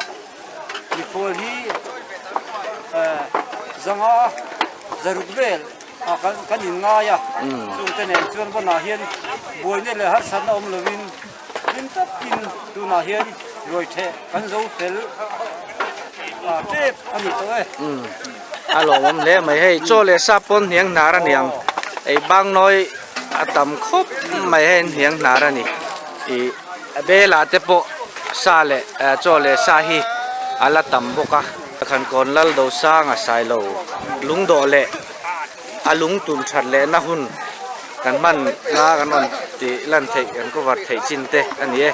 mikhual hi zanga zaruk vel ah kan inngai a, chungte nen chuan vawnah hian buaina leh harsatna awm lovin hlim takin tunah hian ruai ṭheh kan zo fel tep a ni tawh e. A lawmawm hle mai hei chaw leh sa pawn hniang hnar a niang ei bang nawi a tam khawp mai hei an hniang hnar a ni ih a bel ah te pawh sa leh chaw leh sa hi a la tam bawk a. Khankawn Lal Dosanga Sailo lungdawh leh a lung tum that lehna hun kan hman la kan rawn tih lan theih kan cover theih chin te a ni e.